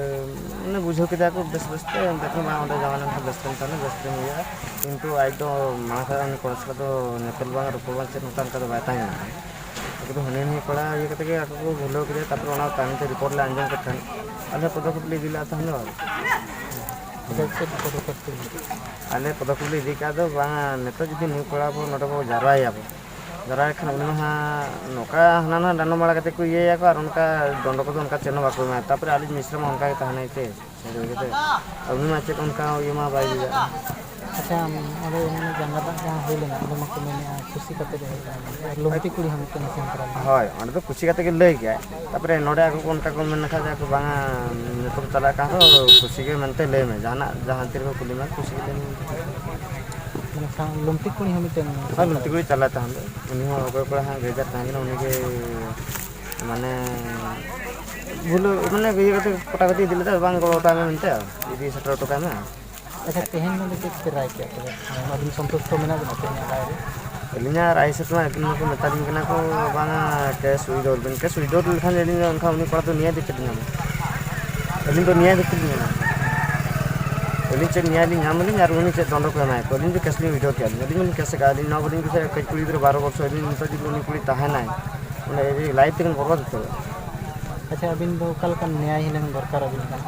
ᱢᱟᱱᱮ, ᱵᱩᱡᱷᱟᱹᱣ ᱠᱮᱫᱮᱭᱟ ᱠᱚ ᱵᱮᱥ ᱵᱮᱥ ᱛᱮ, ᱢᱮᱛᱟ ᱠᱤᱱᱟ ᱵᱟᱝ, ᱚᱸᱰᱮ ᱡᱟᱶᱟᱭ ᱞᱮᱱᱠᱷᱟᱱ ᱵᱮᱥ ᱵᱟᱝ ᱛᱟᱦᱮᱱᱟ, ᱵᱮᱥ ᱵᱟᱝ ᱦᱩᱭᱩᱜᱼᱟ᱾ ᱠᱤᱱᱛᱩ ᱟᱡ ᱫᱚ ᱢᱟᱲᱟᱝ ᱠᱷᱚᱱ ᱩᱱᱤ ᱠᱚᱲᱟ ᱥᱟᱞᱟᱜ ᱫᱚ ᱧᱮᱯᱮᱞ ᱵᱟᱝ, ᱨᱚᱯᱚᱲ ᱵᱟᱝ, ᱪᱮᱫ ᱦᱚᱸ ᱚᱱᱠᱟ ᱫᱚ ᱵᱟᱭ ᱛᱟᱦᱮᱸ ᱠᱟᱱᱟ᱾ ᱟᱫᱚ ᱦᱟᱹᱱᱤ ᱱᱟᱹᱭ ᱠᱚᱲᱟ ᱤᱭᱟᱹ ᱠᱟᱛᱮ ᱜᱮ ᱟᱠᱚ ᱠᱚ ᱵᱷᱩᱞᱟᱹᱣ ᱠᱮᱫᱮᱭᱟ, ᱛᱟᱨᱯᱚᱨ ᱚᱱᱟ ᱛᱟᱭᱚᱢ ᱛᱮ ᱨᱤᱯᱳᱨᱴ ᱞᱮ ᱟᱸᱡᱚᱢ ᱠᱮᱫ ᱠᱷᱟᱱ ᱟᱞᱮ ᱯᱚᱫᱚᱠᱷᱮᱯ ᱞᱮ ᱤᱫᱤ ᱞᱮᱫᱼᱟ ᱛᱟᱦᱮᱸ ᱫᱚ᱾ ᱟᱪᱪᱷᱟ, ᱪᱮᱫ ᱯᱚᱫᱚᱠᱷᱮᱯ ᱯᱮ ᱤᱫᱤ ᱠᱮᱫᱟ? ᱟᱞᱮ ᱯᱚᱫᱚᱠᱷᱮᱯ ᱞᱮ ᱤᱫᱤ ᱠᱮᱫᱼᱟ ᱫᱚ ᱵᱟᱝᱟ, ᱱᱤᱛᱚᱜ ᱡᱩᱫᱤ ᱱᱩᱭ ᱠᱚᱲᱟ ᱵᱚ ᱱᱚᱰᱮ ᱵᱚ ᱡᱟᱨᱣᱟᱭᱮᱭᱟ ᱵᱚ, ᱡᱟᱨᱣᱟᱭ ᱠᱷᱟᱱ ᱩᱱᱤ ᱢᱟ ᱦᱟᱸᱜ ᱱᱚᱝᱠᱟ ᱦᱟᱱᱟ ᱱᱟᱣᱟ ᱰᱟᱸᱰᱚᱢ ᱵᱟᱲᱟ ᱠᱟᱛᱮ ᱠᱚ ᱤᱭᱟᱹᱭᱟᱠᱚ ᱟᱨ ᱚᱱᱠᱟ ᱫᱚᱱᱰᱚ ᱠᱚᱫᱚ ᱚᱱᱠᱟ ᱪᱮᱫ ᱦᱚᱸ ᱵᱟᱠᱚ ᱮᱢᱟᱭᱟ᱾ ᱛᱟᱨᱯᱚᱨᱮ ᱟᱞᱮ ᱢᱤᱥᱨᱟ ᱢᱟ ᱚᱱᱠᱟ ᱜᱮ ᱛᱟᱦᱮᱱᱟᱭ ᱥᱮ᱾ ᱟᱨ ᱩᱱᱤ ᱢᱟ ᱪᱮᱫ ᱚᱱᱠᱟ ᱤᱭᱟᱹ ᱢᱟ ᱵᱟᱭ ᱤᱭᱟᱹᱭᱟ᱾ ᱟᱪᱪᱷᱟ, ᱚᱸᱰᱮ ᱚᱱᱟ ᱡᱟᱸᱜᱟ ᱫᱟᱜ ᱡᱟᱦᱟᱸ ᱦᱩᱭ ᱞᱮᱱᱟ, ᱚᱸᱰᱮ ᱢᱟᱠᱚ ᱢᱮᱱᱮᱫᱼᱟ ᱠᱩᱥᱤ ᱠᱟᱛᱮ ᱜᱮ ᱦᱩᱭ ᱞᱮᱱᱟ, ᱟᱨ ᱞᱩᱢᱛᱤ ᱠᱩᱲᱤ ᱦᱚᱸ ᱢᱤᱫᱴᱮᱱ ᱥᱮᱱ ᱛᱚᱨᱟ ᱞᱮᱱᱟ᱾ ᱦᱳᱭ, ᱚᱸᱰᱮ ᱫᱚ ᱠᱩᱥᱤ ᱠᱟᱛᱮ ᱜᱮ ᱞᱟᱹᱭ ᱠᱮᱜᱼᱟᱭ᱾ ᱛᱟᱨᱯᱚᱨᱮ ᱱᱚᱰᱮ ᱟᱠᱚ ᱠᱚ ᱚᱱᱠᱟ ᱠᱚ ᱢᱮᱱ ᱞᱮᱠᱷᱟᱡ ᱫᱚ ᱟᱠᱚ ᱵᱟᱝᱟ, ᱱᱤᱛᱚᱜ ᱪᱟᱞᱟᱜ ᱠᱟᱱ ᱨᱮᱦᱚᱸ ᱠᱩᱥᱤ ᱜᱮ ᱢᱮᱱᱛᱮ ᱞᱟᱹᱭ ᱢᱮ, ᱡᱟᱦᱟᱱᱟᱜ ᱡᱟᱦᱟᱸ ᱛᱤ ᱨᱮᱠᱚ ᱠᱩᱞᱤ ᱢᱮ ᱠᱩᱥᱤ ᱜᱮ ᱞᱟᱹᱭ ᱢᱮ᱾ ᱢᱟᱱᱮ ᱥᱟᱶ ᱞᱩᱢᱛᱤ ᱠᱩᱲᱤ ᱦᱚᱸ ᱢᱤᱫᱴᱮᱱ ᱦᱳᱭ, ᱞᱩᱢᱛᱤ ᱠᱩᱲᱤ ᱪᱟᱞᱟᱣ ᱛᱟᱦᱮᱱ ᱫᱚ, ᱩᱱᱤ ᱦᱚᱸ ᱚᱠᱚᱭ ᱠᱚᱲᱟ ᱦᱟᱸᱜ ᱜᱨᱮᱡᱩᱭᱮᱴ ᱛᱟᱦᱮᱸ ᱠᱟᱱᱟ, ᱩᱱᱤ ᱜᱮ ᱢᱟᱱᱮ ᱵᱷᱩᱞᱟᱹᱣ, ᱢᱟᱱᱮ ᱤᱭᱟᱹ ᱠᱟᱛᱮ ᱯᱚᱴᱟ ᱯᱚᱴᱤ ᱤᱫᱤ ᱞᱮᱫᱟ, ᱵᱟᱝ ᱜᱚᱲᱚ ᱦᱚᱴᱚ ᱟᱭ ᱢᱮ ᱢᱮᱱᱛᱮ ᱤᱫᱤ ᱥᱮᱴᱮᱨ ᱦᱚᱴᱚ ᱠᱟᱭ ᱢᱮ᱾ ᱟᱪᱪᱷᱟ, ᱛᱮᱦᱮᱧ ᱱᱚᱰᱮ ᱪᱮᱫ ᱯᱮ ᱨᱟᱭ ᱠᱮᱫᱼᱟ ᱛᱚᱵᱮ? ᱟᱹᱵᱤᱱ ᱥᱚᱱᱛᱩᱥᱴᱚ ᱢᱮᱱᱟᱜ ᱵᱤᱱᱟ ᱛᱮᱦᱮᱧᱟᱜ ᱨᱟᱭ ᱨᱮ? ᱟᱹᱞᱤᱧᱟᱜ ᱨᱟᱭ ᱦᱤᱥᱟᱹᱵ ᱛᱮᱢᱟ ᱟᱹᱵᱤᱱ ᱢᱟᱠᱚ ᱢᱮᱛᱟ ᱞᱤᱧ ᱠᱟᱱᱟ ᱠᱚ, ᱵᱟᱝᱟ, ᱠᱮᱥ ᱩᱭᱤᱫᱷᱨᱚ ᱵᱤᱱ, ᱠᱮᱥ ᱩᱭᱤᱫᱷᱨᱚ ᱞᱮᱠᱷᱟᱱ ᱟᱹᱞᱤᱧ ᱫᱚ ᱮᱱᱠᱷᱟᱱ ᱩᱱᱤ ᱠᱚᱲᱟ ᱫᱚ ᱱᱤᱭᱟᱹ ᱫᱚ ᱪᱮᱫ ᱞᱤᱧ ᱧᱟᱢᱟ? ᱟᱹᱞᱤᱧ ᱫᱚ ᱱᱤᱭᱟᱹ ᱫᱚ ᱪᱮᱫ ᱞᱤᱧ ᱧᱟᱢᱟ? ᱟᱹᱞᱤᱧ ᱪᱮᱫ ᱧᱮᱞ ᱞᱤᱧ ᱧᱟᱢ ᱟᱹᱞᱤᱧ ᱟᱨ ᱩᱱᱤ ᱪᱮᱫ ᱫᱚᱱᱰᱚ ᱠᱚ ᱮᱢᱟᱭᱟ ᱠᱚ? ᱟᱹᱞᱤᱧ ᱫᱚ ᱠᱮᱥ ᱞᱤᱧ ᱩᱭᱰᱨᱚ ᱠᱮᱜᱼᱟ᱾ ᱟᱹᱞᱤᱧ ᱟᱹᱞᱤᱧ ᱞᱤᱧ ᱠᱮᱥ ᱟᱠᱟᱫᱼᱟ᱾ ᱟᱹᱞᱤᱧ ᱱᱚᱣᱟ ᱵᱟᱹᱞᱤᱧ ᱵᱩᱡᱷᱟᱹᱣᱟ, ᱠᱟᱹᱡ ᱠᱩᱲᱤ ᱜᱤᱫᱽᱨᱟᱹ ᱵᱟᱨᱚ ᱵᱚᱪᱷᱚᱨ, ᱟᱹᱞᱤᱧ ᱱᱤᱛᱚᱜ ᱡᱩᱫᱤ ᱩᱱᱤ ᱠᱩᱲᱤ ᱛᱟᱦᱮᱱᱟᱭ, ᱚᱸᱰᱮ ᱞᱟᱭᱤᱯᱷ ᱛᱮᱠᱤᱱ ᱵᱚᱨᱵᱟᱫ ᱩᱛᱟᱹᱨᱚᱜᱼᱟ᱾ ᱟᱪᱪᱷᱟ, ᱟᱹᱵᱤᱱ ᱫᱚ ᱚᱠᱟ ᱞᱮᱠᱟᱱ ᱱᱮᱭᱟᱭ ᱦᱩᱱᱟᱹᱝ ᱫᱚᱨᱠᱟᱨ ᱟᱹᱵᱤᱱ ᱠᱟᱱᱟ?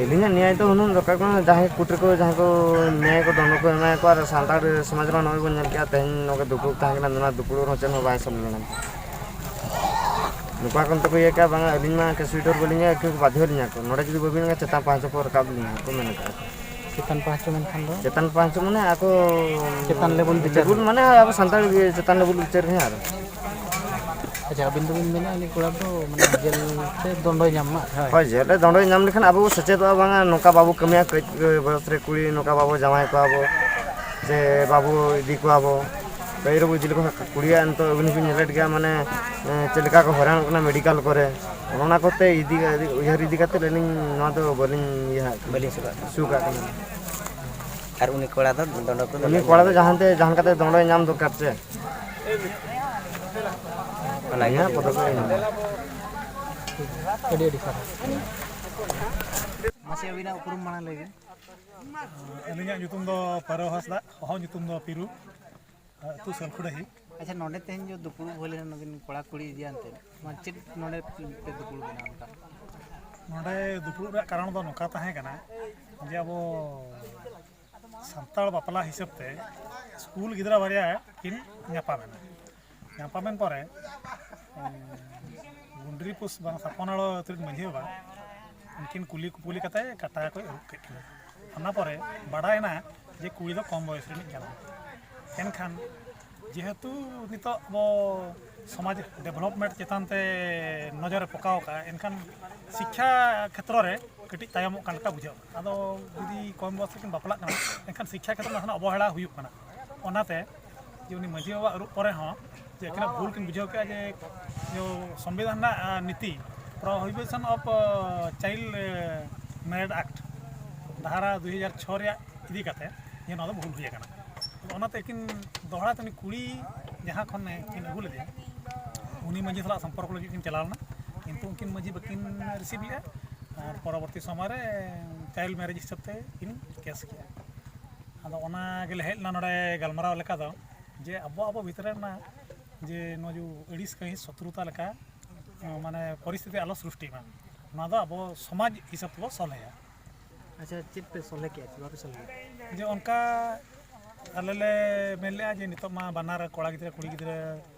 ᱟᱹᱞᱤᱧᱟᱜ ᱱᱮᱭᱟᱭ ᱫᱚ ᱦᱩᱱᱟᱹᱝ ᱫᱚᱨᱠᱟᱨ ᱠᱟᱱᱟ, ᱡᱟᱦᱟᱸᱭ ᱠᱩᱴᱨᱟᱹ ᱠᱚ, ᱡᱟᱦᱟᱸᱭ ᱠᱚ ᱱᱮᱭᱟᱭ ᱠᱚ ᱫᱚᱱᱰᱚ ᱠᱚ ᱮᱢᱟᱭᱟᱠᱚ᱾ ᱟᱨ ᱥᱟᱱᱛᱟᱲ ᱥᱚᱢᱟᱡᱽ ᱨᱮᱢᱟ ᱱᱚᱜᱼᱚᱭ ᱵᱚᱱ ᱧᱮᱞ ᱠᱮᱜᱼᱟ, ᱛᱮᱦᱮᱧ ᱱᱚᱰᱮ ᱫᱩᱯᱲᱩᱵ ᱛᱟᱦᱮᱸ ᱠᱟᱱᱟ, ᱱᱚᱣᱟ ᱫᱩᱯᱲᱩᱵ ᱨᱮᱦᱚᱸ ᱪᱮᱫ ᱦᱚᱸ ᱵᱟᱭ ᱥᱟᱵ ᱞᱮᱱᱟ᱾ ᱱᱚᱝᱠᱟ ᱠᱚ ᱢᱮᱛᱟ ᱠᱚ ᱤᱭᱟᱹ ᱠᱮᱜᱼᱟ, ᱵᱟᱝᱟ, ᱟᱹᱞᱤᱧ ᱢᱟ ᱠᱮᱥ ᱩᱭᱰᱨᱚ ᱵᱟᱹᱞᱤᱧ ᱮᱢᱟ, ᱮᱠᱴᱩ ᱵᱟᱫᱷᱭᱚ ᱞᱤᱧᱟ ᱠᱚ, ᱱᱚᱰᱮ ᱡᱩᱫᱤ ᱵᱟᱹᱵᱤᱱ ᱮᱢᱟ, ᱪᱮᱛᱟᱱ ᱯᱟᱸᱪ ᱦᱚᱸ ᱠᱚ ᱨᱟᱠᱟᱵ ᱞᱤᱧᱟ ᱠᱚ ᱢᱮᱱ ᱟᱠᱟᱫᱼᱟ ᱠᱚ᱾ ᱪᱮᱛᱟᱱ ᱯᱟᱦᱴᱟ ᱢᱮᱱᱠᱷᱟᱱ ᱫᱚ? ᱪᱮᱛᱟᱱ ᱯᱟᱦᱴᱟ ᱢᱟᱱᱮ ᱟᱠᱚ ᱪᱮᱛᱟᱱ ᱞᱮᱵᱮᱞ ᱵᱤᱪᱟᱹᱨ ᱞᱮᱵᱮᱞ, ᱨᱮ᱾ ᱢᱟᱱᱮ ᱟᱵᱚ ᱥᱟᱱᱛᱟᱲ ᱜᱮ ᱪᱮᱛᱟᱱ ᱞᱮᱵᱮᱞ ᱵᱤᱪᱟᱹᱨ ᱦᱮᱸ ᱟᱨ ᱟᱪᱪᱷᱟ, ᱟᱹᱵᱤᱱ ᱫᱚᱵᱤᱱ ᱢᱮᱱᱟ ᱩᱱᱤ ᱠᱚᱲᱟ ᱫᱚ ᱢᱟᱱᱮ ᱡᱮᱞ ᱛᱮ ᱫᱚᱱᱰᱚᱭ ᱧᱟᱢ ᱢᱟ? ᱦᱳᱭ, ᱡᱮᱞ ᱨᱮ ᱫᱚᱱᱰᱚᱭ ᱧᱟᱢ ᱞᱮᱠᱷᱟᱱ ᱟᱵᱚ ᱵᱚ ᱥᱮᱪᱮᱫᱚᱜᱼᱟ, ᱵᱟᱝᱟ ᱱᱚᱝᱠᱟ ᱵᱟᱵᱚ ᱠᱟᱹᱢᱤᱭᱟ, ᱠᱟᱹᱡ ᱵᱚᱭᱚᱥ ᱨᱮ ᱠᱩᱲᱤ ᱱᱚᱝᱠᱟ ᱵᱟᱵᱚ ᱡᱟᱶᱟᱭ ᱠᱚᱣᱟ ᱵᱚ, ᱥᱮ ᱵᱟᱵᱚ ᱤᱫᱤ ᱠᱚᱣᱟ ᱵᱚ, ᱠᱟᱹᱡ ᱨᱮᱵᱚ ᱤᱫᱤ ᱞᱮᱠᱚ ᱠᱷᱟᱱ ᱠᱩᱲᱤᱭᱟᱜ ᱱᱤᱛᱚᱜ ᱟᱹᱵᱤᱱ ᱦᱚᱸᱵᱤᱱ ᱧᱮᱞᱮᱫ ᱜᱮᱭᱟ, ᱢᱟᱱᱮ ᱪᱮᱫ ᱞᱮᱠᱟ ᱠᱚ ᱦᱚᱭᱨᱟᱱᱚᱜ ᱠᱟᱱᱟ ᱢᱮᱰᱤᱠᱮᱞ ᱠᱚᱨᱮ, ᱚᱱᱟ ᱠᱚᱛᱮ ᱤᱫᱤ ᱩᱭᱦᱟᱹᱨ ᱤᱫᱤ ᱠᱟᱛᱮᱫ ᱟᱹᱞᱤᱧ ᱱᱚᱣᱟ ᱫᱚ ᱵᱟᱹᱞᱤᱧ ᱤᱭᱟᱹ ᱦᱟᱜ ᱠᱟᱱᱟ᱾ ᱵᱟᱹᱞᱤᱧ ᱥᱩᱨᱟᱜ ᱠᱟᱱᱟ᱾ ᱥᱩᱠᱟᱜ ᱠᱟᱱᱟ᱾ ᱟᱨ ᱩᱱᱤ ᱠᱚᱲᱟ ᱫᱚ ᱫᱚᱱᱰᱚ ᱠᱚ ᱩᱱᱤ ᱠᱚᱲᱟ ᱫᱚ ᱡᱟᱦᱟᱱᱛᱮ ᱡᱟᱦᱟᱱ ᱠᱟᱛᱮ ᱫᱚᱱᱰᱚᱭ ᱧᱟᱢ ᱫᱚᱨᱠᱟᱨ ᱪᱮ? ᱚᱱᱟ ᱜᱮ ᱱᱤᱭᱟᱹ ᱟᱹᱰᱤ ᱯᱚᱫᱚᱠᱷᱮᱯ ᱮ ᱧᱟᱢᱟ᱾ ᱟᱹᱰᱤ ᱟᱹᱰᱤ ᱥᱟᱨᱦᱟᱣ᱾ ᱢᱟᱥᱮ ᱟᱹᱵᱤᱱᱟᱜ ᱩᱯᱨᱩᱢ ᱢᱟᱲᱟᱝ ᱞᱟᱹᱭ ᱵᱤᱱ᱾ ᱟᱹᱞᱤᱧᱟᱜ ᱧᱩᱛᱩᱢ ᱫᱚ ᱯᱟᱹᱨᱣᱟᱹ ᱦᱟᱸᱥᱫᱟᱜ, ᱦᱚᱦᱚ ᱧᱩᱛᱩᱢ ᱫᱚ ᱯᱤᱨᱩ, ᱟᱹᱛᱩ ᱥᱟᱹᱞᱠᱷᱩᱰᱟᱹᱦᱤ᱾ ᱟᱪᱪᱷᱟ, ᱱᱚᱰᱮ ᱛᱮᱦᱮᱧ ᱡᱮ ᱫᱩᱯᱲᱩᱵ ᱦᱩᱭ ᱞᱮᱱᱟ ᱱᱩᱠᱤᱱ ᱠᱚᱲᱟ ᱠᱩᱲᱤ ᱤᱫᱤ ᱟᱱᱛᱮ, ᱱᱚᱣᱟ ᱪᱮᱫ ᱱᱚᱰᱮ ᱯᱮ ᱫᱩᱯᱲᱩᱵ ᱮᱱᱟ ᱚᱱᱠᱟ? ᱱᱚᱰᱮ ᱫᱩᱯᱲᱩᱵ ᱨᱮᱭᱟᱜ ᱠᱟᱨᱚᱱ ᱫᱚ ᱱᱚᱝᱠᱟ ᱛᱟᱦᱮᱸ ᱠᱟᱱᱟ ᱡᱮ ᱟᱵᱚ ᱥᱟᱱᱛᱟᱲ ᱵᱟᱯᱞᱟ ᱦᱤᱥᱟᱹᱵ ᱛᱮ ᱥᱠᱩᱞ ᱜᱤᱫᱽᱨᱟᱹ ᱵᱟᱨᱭᱟ ᱠᱤᱱ ᱧᱟᱯᱟᱢᱮᱱᱟ᱾ ᱧᱟᱯᱟᱢᱮᱱ ᱯᱚᱨᱮ, ᱩᱸ, ᱜᱩᱱᱰᱨᱤ ᱯᱩᱥ ᱵᱟᱝ ᱥᱟᱯᱚᱱᱟᱲᱚ ᱟᱹᱛᱩ ᱨᱮᱱ ᱢᱟᱹᱡᱷᱤ ᱵᱟᱵᱟ ᱩᱱᱠᱤᱱ ᱠᱩᱞᱤ ᱠᱩᱯᱩᱞᱤ ᱠᱟᱛᱮ ᱠᱟᱴᱟ ᱠᱚᱭ ᱟᱹᱨᱩᱵ ᱠᱮᱫ ᱠᱤᱱᱟ᱾ ᱚᱱᱟ ᱯᱚᱨᱮ ᱵᱟᱰᱟᱭᱮᱱᱟ ᱡᱮ ᱠᱩᱲᱤ ᱫᱚ ᱠᱚᱢ ᱵᱚᱭᱚᱥ ᱨᱤᱱᱤᱡ ᱠᱟᱱᱟᱭ᱾ ᱮᱱᱠᱷᱟᱱ ᱡᱮᱦᱮᱛᱩ ᱱᱤᱛᱚᱜ ᱟᱵᱚ ᱥᱚᱢᱟᱡᱽ ᱰᱮᱵᱷᱞᱚᱯᱢᱮᱱᱴ ᱪᱮᱛᱟᱱ ᱛᱮ ᱱᱚᱡᱚᱨᱮ ᱯᱚᱠᱟᱣ ᱠᱟᱜᱼᱟ, ᱮᱱᱠᱷᱟᱱ ᱥᱤᱠᱠᱷᱟ ᱠᱷᱮᱛᱨᱚ ᱨᱮ ᱠᱟᱹᱴᱤᱡ ᱛᱟᱭᱚᱢᱚᱜ ᱠᱟᱱ ᱞᱮᱠᱟ ᱵᱩᱡᱷᱟᱹᱜ ᱠᱟᱱᱟ᱾ ᱟᱫᱚ ᱡᱩᱫᱤ ᱠᱚᱢ ᱵᱚᱭᱚᱥ ᱨᱮᱠᱤᱱ ᱵᱟᱯᱞᱟᱜ ᱠᱟᱱᱟ, ᱮᱱᱠᱷᱟᱱ ᱥᱤᱠᱠᱷᱟ ᱠᱷᱮᱛᱨᱚ ᱱᱟᱥᱮᱱᱟᱜ ᱚᱵᱚᱦᱮᱲᱟ ᱦᱩᱭᱩᱜ ᱠᱟᱱᱟ᱾ ᱚᱱᱟᱛᱮ ᱡᱮ ᱩᱱᱤ ᱢᱟᱹᱡᱷᱤ ᱵᱟᱵᱟ ᱟᱹᱨᱩᱵ ᱯᱚᱨᱮ ᱦᱚᱸ ᱡᱮ ᱟᱹᱠᱤᱱᱟᱜ ᱵᱷᱩᱞ ᱠᱤᱱ ᱵᱩᱡᱷᱟᱹᱣ ᱠᱮᱜᱼᱟ ᱡᱮ, ᱡᱮ ᱥᱚᱝᱵᱤᱫᱷᱟᱱ ᱨᱮᱱᱟᱜ, ᱟ, ᱱᱤᱛᱤ, Prohibition of, ᱟ, Child, ᱟ, Marriage Act, ᱫᱷᱟᱨᱟ ᱫᱩᱭ ᱦᱟᱡᱟᱨ ᱪᱷᱚ ᱨᱮᱭᱟᱜ ᱤᱫᱤ ᱠᱟᱛᱮ ᱡᱮ ᱱᱚᱣᱟ ᱫᱚ ᱵᱷᱩᱞ ᱦᱩᱭ ᱟᱠᱟᱱᱟ᱾ ᱚᱱᱟᱛᱮ ᱟᱹᱠᱤᱱ ᱫᱚᱦᱲᱟ ᱛᱮ ᱩᱱᱤ ᱠᱩᱲᱤ ᱡᱟᱦᱟᱸ ᱠᱷᱚᱱ ᱠᱤᱱ ᱟᱹᱜᱩ ᱞᱮᱫᱮᱭᱟ, ᱩᱱᱤ ᱢᱟᱹᱡᱷᱤ ᱥᱟᱞᱟᱜ ᱥᱚᱢᱯᱚᱨᱠᱚ ᱞᱟᱹᱜᱤᱫ ᱠᱤᱱ ᱪᱟᱞᱟᱣ ᱞᱮᱱᱟ, ᱠᱤᱱᱛᱩ ᱩᱱᱠᱤᱱ ᱢᱟᱹᱡᱷᱤ ᱵᱟᱹᱠᱤᱱ receive ᱞᱮᱫᱼᱟ᱾ ᱟᱨ ᱯᱚᱨᱚᱵᱚᱨᱛᱤ ᱥᱚᱢᱚᱭ ᱨᱮ ᱪᱟᱭᱤᱞᱰ ᱢᱮᱨᱮᱡᱽ ᱦᱤᱥᱟᱹᱵ ᱛᱮ ᱠᱤᱱ ᱠᱮᱥ ᱠᱮᱜᱼᱟ᱾ ᱟᱫᱚ ᱚᱱᱟ ᱜᱮᱞᱮ ᱦᱮᱡ ᱞᱮᱱᱟ ᱱᱚᱰᱮ ᱜᱟᱞᱢᱟᱨᱟᱣ ᱞᱮᱠᱟ ᱫᱚ, ᱡᱮ ᱟᱵᱚ ᱟᱵᱚ ᱵᱷᱤᱛᱨᱤ ᱨᱮᱱᱟᱜ ᱡᱮ ᱱᱚᱣᱟ ᱡᱮ ᱟᱹᱲᱤᱥ ᱠᱟᱹᱦᱤᱥ ᱥᱚᱛᱨᱩᱛᱟ ᱞᱮᱠᱟ, ᱢᱟᱱᱮ ᱯᱚᱨᱤᱥᱛᱷᱤᱛᱤ ᱟᱞᱚ ᱥᱨᱤᱥᱴᱤᱜ ᱢᱟ, ᱱᱚᱣᱟ ᱫᱚ ᱟᱵᱚ ᱥᱚᱢᱟᱡᱽ ᱦᱤᱥᱟᱹᱵ ᱛᱮᱵᱚ ᱥᱚᱞᱦᱮᱭᱟ᱾ ᱟᱪᱪᱷᱟ, ᱪᱮᱫ ᱯᱮ ᱥᱚᱞᱦᱮ ᱠᱮᱜᱼᱟ, ᱪᱮᱫ ᱵᱟᱯᱮ ᱥᱚᱞᱦᱮ ᱠᱮᱜᱼᱟ? ᱡᱮ ᱚᱱᱠᱟ ᱟᱞᱮ ᱞᱮ ᱢᱮᱱ ᱞᱮᱜᱼᱟ ᱡᱮ ᱱᱤᱛᱚᱜ ᱢᱟ ᱵᱟᱱᱟᱨ ᱠᱚᱲᱟ ᱜᱤᱫᱽᱨᱟᱹ ᱠᱩᱲᱤ ᱜᱤᱫᱽᱨᱟᱹ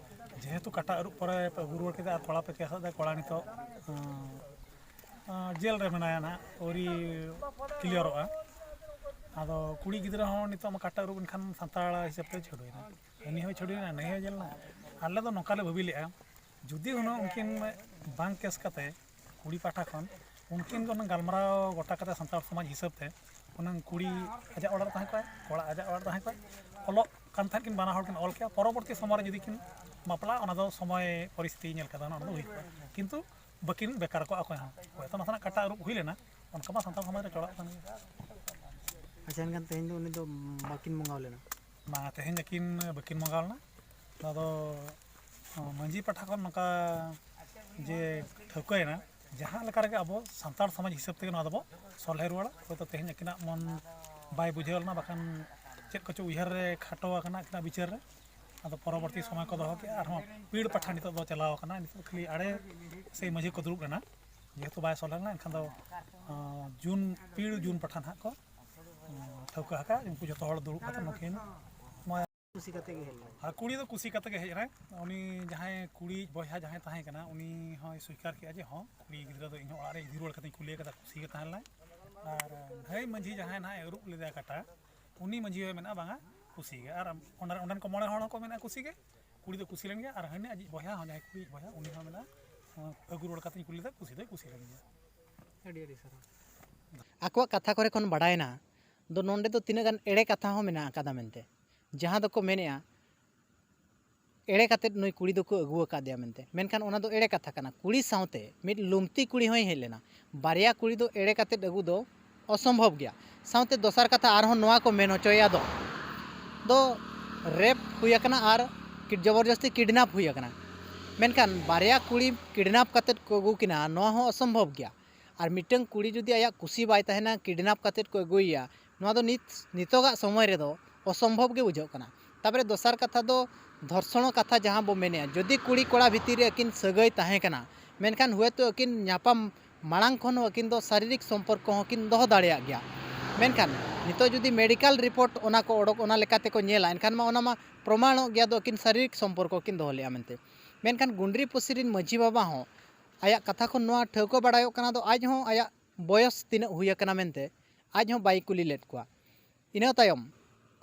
ᱡᱮᱦᱮᱛᱩ ᱠᱟᱴᱟ ᱟᱹᱨᱩᱵ ᱯᱚᱨᱮ ᱯᱮ ᱟᱹᱜᱩ ᱨᱩᱣᱟᱹᱲ ᱠᱮᱫᱟ ᱟᱨ ᱠᱚᱲᱟ ᱯᱮ ᱠᱮᱥ ᱞᱮᱫᱟ, ᱠᱚᱲᱟ ᱱᱤᱛᱚᱜ ᱟᱸ, ᱟᱸ, ᱡᱮᱞ ᱨᱮ ᱢᱮᱱᱟᱭᱟ ᱱᱟᱦᱟᱜ, ᱟᱹᱣᱨᱤ ᱠᱞᱤᱭᱟᱨᱚᱜᱼᱟ᱾ ᱟᱫᱚ ᱠᱩᱲᱤ ᱜᱤᱫᱽᱨᱟᱹ ᱦᱚᱸ ᱱᱤᱛᱚᱜ ᱢᱟ ᱠᱟᱴᱟ ᱟᱹᱨᱩᱵ ᱮᱱᱠᱷᱟᱱ ᱥᱟᱱᱛᱟᱲ ᱦᱤᱥᱟᱹᱵ ᱛᱮ ᱪᱷᱟᱹᱰᱩᱭᱮᱱᱟ, ᱦᱟᱹᱱᱤ ᱦᱚᱸᱭ ᱪᱷᱟᱹᱰᱩᱭᱮᱱᱟ, ᱱᱟᱹᱭ ᱦᱚᱸᱭ ᱡᱮᱞ ᱮᱱᱟ᱾ ᱟᱞᱮ ᱫᱚ ᱱᱚᱝᱠᱟ ᱞᱮ ᱵᱷᱟᱹᱵᱤ ᱞᱮᱜᱼᱟ, ᱡᱩᱫᱤ ᱦᱩᱱᱟᱹᱝ ᱩᱱᱠᱤᱱ ᱵᱟᱝ ᱠᱮᱥ ᱠᱟᱛᱮ ᱠᱩᱲᱤ ᱯᱟᱦᱴᱟ ᱠᱷᱚᱱ ᱩᱱᱠᱤᱱ ᱜᱮ ᱦᱩᱱᱟᱹᱝ ᱜᱟᱞᱢᱟᱨᱟᱣ ᱜᱚᱴᱟ ᱠᱟᱛᱮ ᱥᱟᱱᱛᱟᱲ ᱥᱚᱢᱟᱡᱽ ᱦᱤᱥᱟᱹᱵ ᱛᱮ ᱦᱩᱱᱟᱹᱝ ᱠᱩᱲᱤ ᱟᱡᱟᱜ ᱚᱲᱟᱜ ᱨᱮ ᱛᱟᱦᱮᱸ ᱠᱚᱜᱼᱟᱭ, ᱠᱚᱲᱟ ᱟᱡᱟᱜ ᱚᱲᱟᱜ ᱨᱮ ᱛᱟᱦᱮᱸ ᱠᱚᱜᱼᱟᱭ, ᱚᱞᱚᱜ ᱠᱟᱱ ᱛᱟᱦᱮᱸᱫ ᱠᱤᱱ, ᱵᱟᱱᱟ ᱦᱚᱲ ᱠᱤᱱ ᱚᱞ ᱠᱮᱜᱼᱟ, ᱯᱚᱨᱚᱵᱚᱨᱛᱤ ᱥᱚᱢᱚᱭ ᱨᱮ ᱡᱩᱫᱤ ᱠᱤᱱ ᱵᱟᱯᱞᱟᱜᱼᱟ, ᱚᱱᱟ ᱫᱚ ᱥᱚᱢᱚᱭ ᱯᱚᱨᱤᱥᱛᱷᱤᱛᱤ ᱧᱮᱞ ᱠᱟᱛᱮ ᱚᱱᱟ ᱫᱚ ᱦᱩᱭ ᱠᱚᱜᱼᱟ, ᱠᱤᱱᱛᱩ ᱵᱟᱹᱠᱤᱱ ᱵᱮᱠᱟᱨ ᱠᱚᱜᱼᱟ ᱚᱠᱚᱭ ᱦᱚᱸ᱾ ᱦᱚᱭᱛᱳ ᱱᱟᱥᱮᱱᱟᱜ ᱠᱟᱴᱟ ᱟᱹᱨᱩᱵ ᱦᱩᱭ ᱞᱮᱱᱟ, ᱚᱱᱠᱟ ᱢᱟ ᱥᱟᱱᱛᱟᱲ ᱥᱚᱢᱟᱡᱽ ᱨᱮ ᱪᱚᱲᱟᱜ ᱠᱟᱱ ᱜᱮᱭᱟ᱾ ᱟᱪᱪᱷᱟ, ᱮᱱᱠᱷᱟᱱ ᱛᱮᱦᱮᱧ ᱫᱚ ᱩᱱᱤ ᱫᱚ ᱵᱟᱹᱠᱤᱱ ᱵᱚᱸᱜᱟ ᱞᱮᱱᱟ? ᱵᱟᱝᱟ, ᱛᱮᱦᱮᱧ ᱟᱹᱠᱤᱱ ᱵᱟᱹᱠᱤᱱ ᱵᱚᱸᱜᱟ ᱞᱮᱱᱟ᱾ ᱱᱚᱣᱟ ᱫᱚ ᱢᱟᱹᱡᱷᱤ ᱯᱟᱦᱴᱟ ᱠᱷᱚᱱ ᱱᱚᱝᱠᱟ ᱡᱮ ᱴᱷᱟᱹᱣᱠᱟᱹᱭᱮᱱᱟ, ᱡᱟᱦᱟᱸ ᱞᱮᱠᱟ ᱨᱮᱜᱮ ᱟᱵᱚ ᱥᱟᱱᱛᱟᱲ ᱥᱚᱢᱟᱡᱽ ᱦᱤᱥᱟᱹᱵ ᱛᱮᱜᱮ ᱱᱚᱣᱟ ᱫᱚᱵᱚ ᱥᱚᱞᱦᱮ ᱨᱩᱣᱟᱹᱲᱟ᱾ ᱦᱚᱭᱛᱳ ᱛᱮᱦᱮᱧ ᱟᱹᱠᱤᱱᱟᱜ ᱢᱚᱱ ᱵᱟᱭ ᱵᱩᱡᱷᱟᱹᱣ ᱞᱮᱱᱟ, ᱵᱟᱠᱷᱟᱱ ᱪᱮᱫ ᱠᱚᱪᱚ ᱩᱭᱦᱟᱹᱨ ᱨᱮ ᱠᱷᱟᱴᱚ ᱟᱠᱟᱱᱟ ᱟᱹᱠᱤᱱᱟᱜ ᱵᱤᱪᱟᱹᱨ ᱨᱮ᱾ ᱟᱫᱚ ᱯᱚᱨᱚᱵᱚᱨᱛᱤ ᱥᱚᱢᱚᱭ ᱠᱚ ᱫᱚᱦᱚ ᱠᱮᱜᱼᱟ, ᱟᱨᱦᱚᱸ ᱯᱤᱲ ᱯᱟᱴᱷᱟ ᱱᱤᱛᱚᱜ ᱫᱚ ᱪᱟᱞᱟᱣ ᱟᱠᱟᱱᱟ, ᱱᱤᱛᱚᱜ ᱫᱚ ᱠᱷᱟᱹᱞᱤ ᱟᱲᱮ ᱥᱮ ᱢᱟᱹᱡᱷᱤ ᱠᱚ ᱫᱩᱲᱩᱵ ᱞᱮᱱᱟ, ᱡᱮᱦᱮᱛᱩ ᱵᱟᱭ ᱥᱚᱞᱦᱮ ᱞᱮᱱᱟ᱾ ᱮᱱᱠᱷᱟᱱ ᱫᱚ ᱟᱸ, ᱡᱩᱱ, ᱯᱤᱲ ᱡᱩᱱ ᱯᱟᱴᱷᱟ ᱱᱟᱦᱟᱜ ᱠᱚ ᱟᱸ, ᱴᱷᱟᱹᱣᱠᱟᱹ ᱟᱠᱟᱫ, ᱩᱱᱠᱩ ᱡᱚᱛᱚ ᱦᱚᱲ ᱫᱩᱲᱩᱵ ᱠᱟᱛᱮ ᱱᱩᱠᱤᱱ ᱱᱚᱣᱟ ᱠᱩᱥᱤ ᱠᱟᱛᱮ ᱜᱮ ᱦᱮᱡ ᱞᱮᱱᱟ᱾ ᱟᱨ ᱠᱩᱲᱤ ᱫᱚ ᱠᱩᱥᱤ ᱠᱟᱛᱮ ᱜᱮ ᱦᱮᱡ ᱮᱱᱟᱭ᱾ ᱩᱱᱤ ᱡᱟᱦᱟᱸᱭ ᱠᱩᱲᱤ ᱵᱚᱭᱦᱟ ᱡᱟᱦᱟᱸᱭ ᱛᱟᱦᱮᱸ ᱠᱟᱱᱟ, ᱩᱱᱤ ᱦᱚᱸᱭ ᱥᱣᱤᱠᱟᱨ ᱠᱮᱜᱼᱟ ᱡᱮ ᱦᱚᱸ, ᱠᱩᱲᱤ ᱜᱤᱫᱽᱨᱟᱹ ᱫᱚ ᱤᱧᱦᱚᱸ ᱚᱲᱟᱜ ᱨᱮ ᱤᱫᱤ ᱨᱩᱣᱟᱹᱲ ᱠᱟᱛᱮᱧ ᱠᱩᱞᱤᱭᱮ ᱠᱟᱫᱟ, ᱠᱩᱥᱤ ᱜᱮ ᱛᱟᱦᱮᱸ ᱞᱮᱱᱟᱭ᱾ ᱟᱨ ᱵᱷᱟᱹᱭ ᱢᱟᱹᱡᱷᱤ ᱡᱟᱦᱟᱸᱭ ᱱᱟᱦᱟᱜ ᱮ ᱟᱹᱨᱩᱵ ᱞᱮᱫᱮᱭᱟ ᱠᱟᱴᱟ, ᱩᱱᱤ ᱢᱟᱹᱡᱷᱤ ᱦᱚᱸᱭ ᱢᱮᱱᱟ ᱵᱟᱝᱟ, ᱠᱩᱥᱤ ᱜᱮ᱾ ᱟᱨ ᱚᱸᱰᱮ, ᱚᱸᱰᱮᱱ ᱠᱚ ᱢᱚᱬᱮ ᱦᱚᱲ ᱦᱚᱸᱠᱚ ᱢᱮᱱᱟ ᱠᱩᱥᱤ ᱜᱮ, ᱠᱩᱲᱤ ᱫᱚ ᱠᱩᱥᱤ ᱞᱮᱱ ᱜᱮᱭᱟ᱾ ᱟᱨ ᱦᱟᱹᱱᱤ ᱟᱡᱤᱡ ᱵᱚᱭᱦᱟ ᱦᱚᱸ, ᱡᱟᱦᱟᱸᱭ ᱠᱩᱲᱤᱭᱤᱡ ᱵᱚᱭᱦᱟ, ᱩᱱᱤ ᱦᱚᱸ ᱢᱮᱱᱟ, ᱟᱹᱜᱩ ᱨᱩᱣᱟᱹᱲ ᱠᱟᱛᱮᱧ ᱠᱩᱞᱤ ᱞᱮᱫᱟ, ᱠᱩᱥᱤ ᱫᱚᱭ ᱠᱩᱥᱤ ᱞᱮᱱ ᱜᱮᱭᱟ᱾ ᱟᱹᱰᱤ ᱟᱹᱰᱤ ᱥᱟᱨᱦᱟᱣ᱾ ᱟᱠᱚᱣᱟᱜ ᱠᱟᱛᱷᱟ ᱠᱚᱨᱮ ᱠᱷᱚᱱ ᱵᱟᱰᱟᱭᱮᱱᱟ ᱫᱚ ᱱᱚᱰᱮ ᱫᱚ ᱛᱤᱱᱟᱹᱜ ᱜᱟᱱ ᱮᱲᱮ ᱠᱟᱛᱷᱟ ᱦᱚᱸ ᱢᱮᱱᱟᱜ ᱟᱠᱟᱫᱟ ᱢᱮᱱᱛᱮ, ᱡᱟᱦᱟᱸ ᱫᱚᱠᱚ ᱢᱮᱱᱮᱜᱼᱟ ᱮᱲᱮ ᱠᱟᱛᱮᱫ ᱱᱩᱭ ᱠᱩᱲᱤ ᱫᱚᱠᱚ ᱟᱹᱜᱩ ᱟᱠᱟᱫᱮᱭᱟ ᱢᱮᱱᱛᱮ, ᱢᱮᱱᱠᱷᱟᱱ ᱚᱱᱟ ᱫᱚ ᱮᱲᱮ ᱠᱟᱛᱷᱟ ᱠᱟᱱᱟ᱾ ᱠᱩᱲᱤ ᱥᱟᱶᱛᱮ ᱢᱤᱫ ᱞᱩᱢᱛᱤ ᱠᱩᱲᱤ ᱦᱚᱸᱭ ᱦᱮᱡ ᱞᱮᱱᱟ᱾ ᱵᱟᱨᱭᱟ ᱠᱩᱲᱤ ᱫᱚ ᱮᱲᱮ ᱠᱟᱛᱮᱫ ᱟᱹᱜᱩ ᱫᱚ ᱚᱥᱚᱢᱵᱷᱚᱵ ᱜᱮᱭᱟ᱾ ᱥᱟᱶᱛᱮ ᱫᱚᱥᱟᱨ ᱠᱟᱛᱷᱟ ᱟᱨᱦᱚᱸ ᱱᱚᱣᱟ ᱠᱚ ᱢᱮᱱ ᱦᱚᱪᱚᱭᱮᱫᱼᱟ ᱫᱚ, ᱫᱚ ᱨᱮᱯ ᱦᱩᱭ ᱟᱠᱟᱱᱟ ᱟᱨ ᱠᱤ-, ᱡᱚᱵᱚᱨᱡᱚᱥᱛᱤ ᱠᱤᱰᱱᱟᱯ ᱦᱩᱭ ᱟᱠᱟᱱᱟ᱾ ᱢᱮᱱᱠᱷᱟᱱ ᱵᱟᱨᱭᱟ ᱠᱩᱲᱤ ᱠᱤᱰᱱᱟᱯ ᱠᱟᱛᱮᱫ ᱠᱚ ᱟᱹᱜᱩ ᱠᱤᱱᱟ, ᱱᱚᱣᱟ ᱦᱚᱸ ᱚᱥᱚᱢᱵᱷᱚᱵ ᱜᱮᱭᱟ᱾ ᱟᱨ ᱢᱤᱫᱴᱟᱝ ᱠᱩᱲᱤ ᱡᱩᱫᱤ ᱟᱭᱟᱜ ᱠᱩᱥᱤ ᱵᱟᱭ ᱛᱟᱦᱮᱱᱟ, ᱠᱤᱰᱱᱟᱯ ᱠᱟᱛᱮᱫ ᱠᱚ ᱟᱹᱜᱩᱭᱮᱭᱟ, ᱱᱚᱣᱟ ᱫᱚ ᱱᱤᱛ, ᱱᱤᱛᱚᱜᱟᱜ ᱥᱚᱢᱚᱭ ᱨᱮᱫᱚ ᱚᱥᱚᱢᱵᱷᱚᱵ ᱜᱮ ᱵᱩᱡᱷᱟᱹᱜ ᱠᱟᱱᱟ᱾ ᱛᱟᱨᱯᱚᱨᱮ ᱫᱚᱥᱟᱨ ᱠᱟᱛᱷᱟ ᱫᱚ ᱫᱷᱚᱨᱥᱚᱱ ᱠᱟᱛᱷᱟ ᱡᱟᱦᱟᱸ ᱵᱚ ᱢᱮᱱᱮᱫᱼᱟ, ᱡᱩᱫᱤ ᱠᱩᱲᱤ ᱠᱚᱲᱟ ᱵᱷᱤᱛᱤᱨ ᱨᱮ ᱟᱹᱠᱤᱱ ᱥᱟᱹᱜᱟᱹᱭ ᱛᱟᱦᱮᱸ ᱠᱟᱱᱟ, ᱢᱮᱱᱠᱷᱟᱱ ᱦᱚᱭᱛᱳ ᱟᱹᱠᱤᱱ ᱧᱟᱯᱟᱢ ᱢᱟᱲᱟᱝ ᱠᱷᱚᱱ ᱦᱚᱸ ᱟᱹᱠᱤᱱ ᱫᱚ ᱥᱟᱨᱤᱨᱤᱠ ᱥᱚᱢᱯᱚᱨᱠᱚ ᱦᱚᱸᱠᱤᱱ ᱫᱚᱦᱚ ᱫᱟᱲᱮᱭᱟᱜ ᱜᱮᱭᱟ᱾ ᱢᱮᱱᱠᱷᱟᱱ ᱱᱤᱛᱚᱜ ᱡᱩᱫᱤ ᱢᱮᱰᱤᱠᱟᱞ ᱨᱤᱯᱳᱨᱴ ᱚᱱᱟ ᱠᱚ ᱚᱰᱚᱠ, ᱚᱱᱟ ᱞᱮᱠᱟ ᱛᱮᱠᱚ ᱧᱮᱞᱟ, ᱮᱱᱠᱷᱟᱱ ᱢᱟ ᱚᱱᱟ ᱢᱟ ᱯᱨᱚᱢᱟᱬᱚᱜ ᱜᱮᱭᱟ ᱫᱚ ᱟᱹᱠᱤᱱ ᱥᱟᱨᱤᱨᱤᱠ ᱥᱚᱢᱯᱚᱨᱠᱚ ᱠᱤᱱ ᱫᱚᱦᱚ ᱞᱮᱫᱼᱟ ᱢᱮᱱᱛᱮ᱾ ᱢᱮᱱᱠᱷᱟᱱ ᱜᱩᱸᱰᱨᱤ ᱯᱩᱥᱤ ᱨᱤᱱ ᱢᱟᱹᱡᱷᱤ ᱵᱟᱵᱟ ᱦᱚᱸ ᱟᱭᱟᱜ ᱠᱟᱛᱷᱟ ᱠᱷᱚᱱ ᱱᱚᱣᱟ ᱴᱷᱟᱹᱣᱠᱟᱹ ᱵᱟᱲᱟᱭᱚᱜ ᱠᱟᱱᱟ ᱫᱚ ᱟᱡ ᱦᱚᱸ ᱟᱭᱟᱜ ᱵᱚᱭᱚᱥ ᱛᱤᱱᱟᱹᱜ ᱦᱩᱭ ᱟᱠᱟᱱᱟ ᱢᱮᱱᱛᱮ ᱟᱡ ᱦᱚᱸ ᱵᱟᱭ ᱠᱩᱞᱤ ᱞᱮᱫ ᱠᱚᱣᱟ᱾ ᱤᱱᱟᱹ ᱛᱟᱭᱚᱢ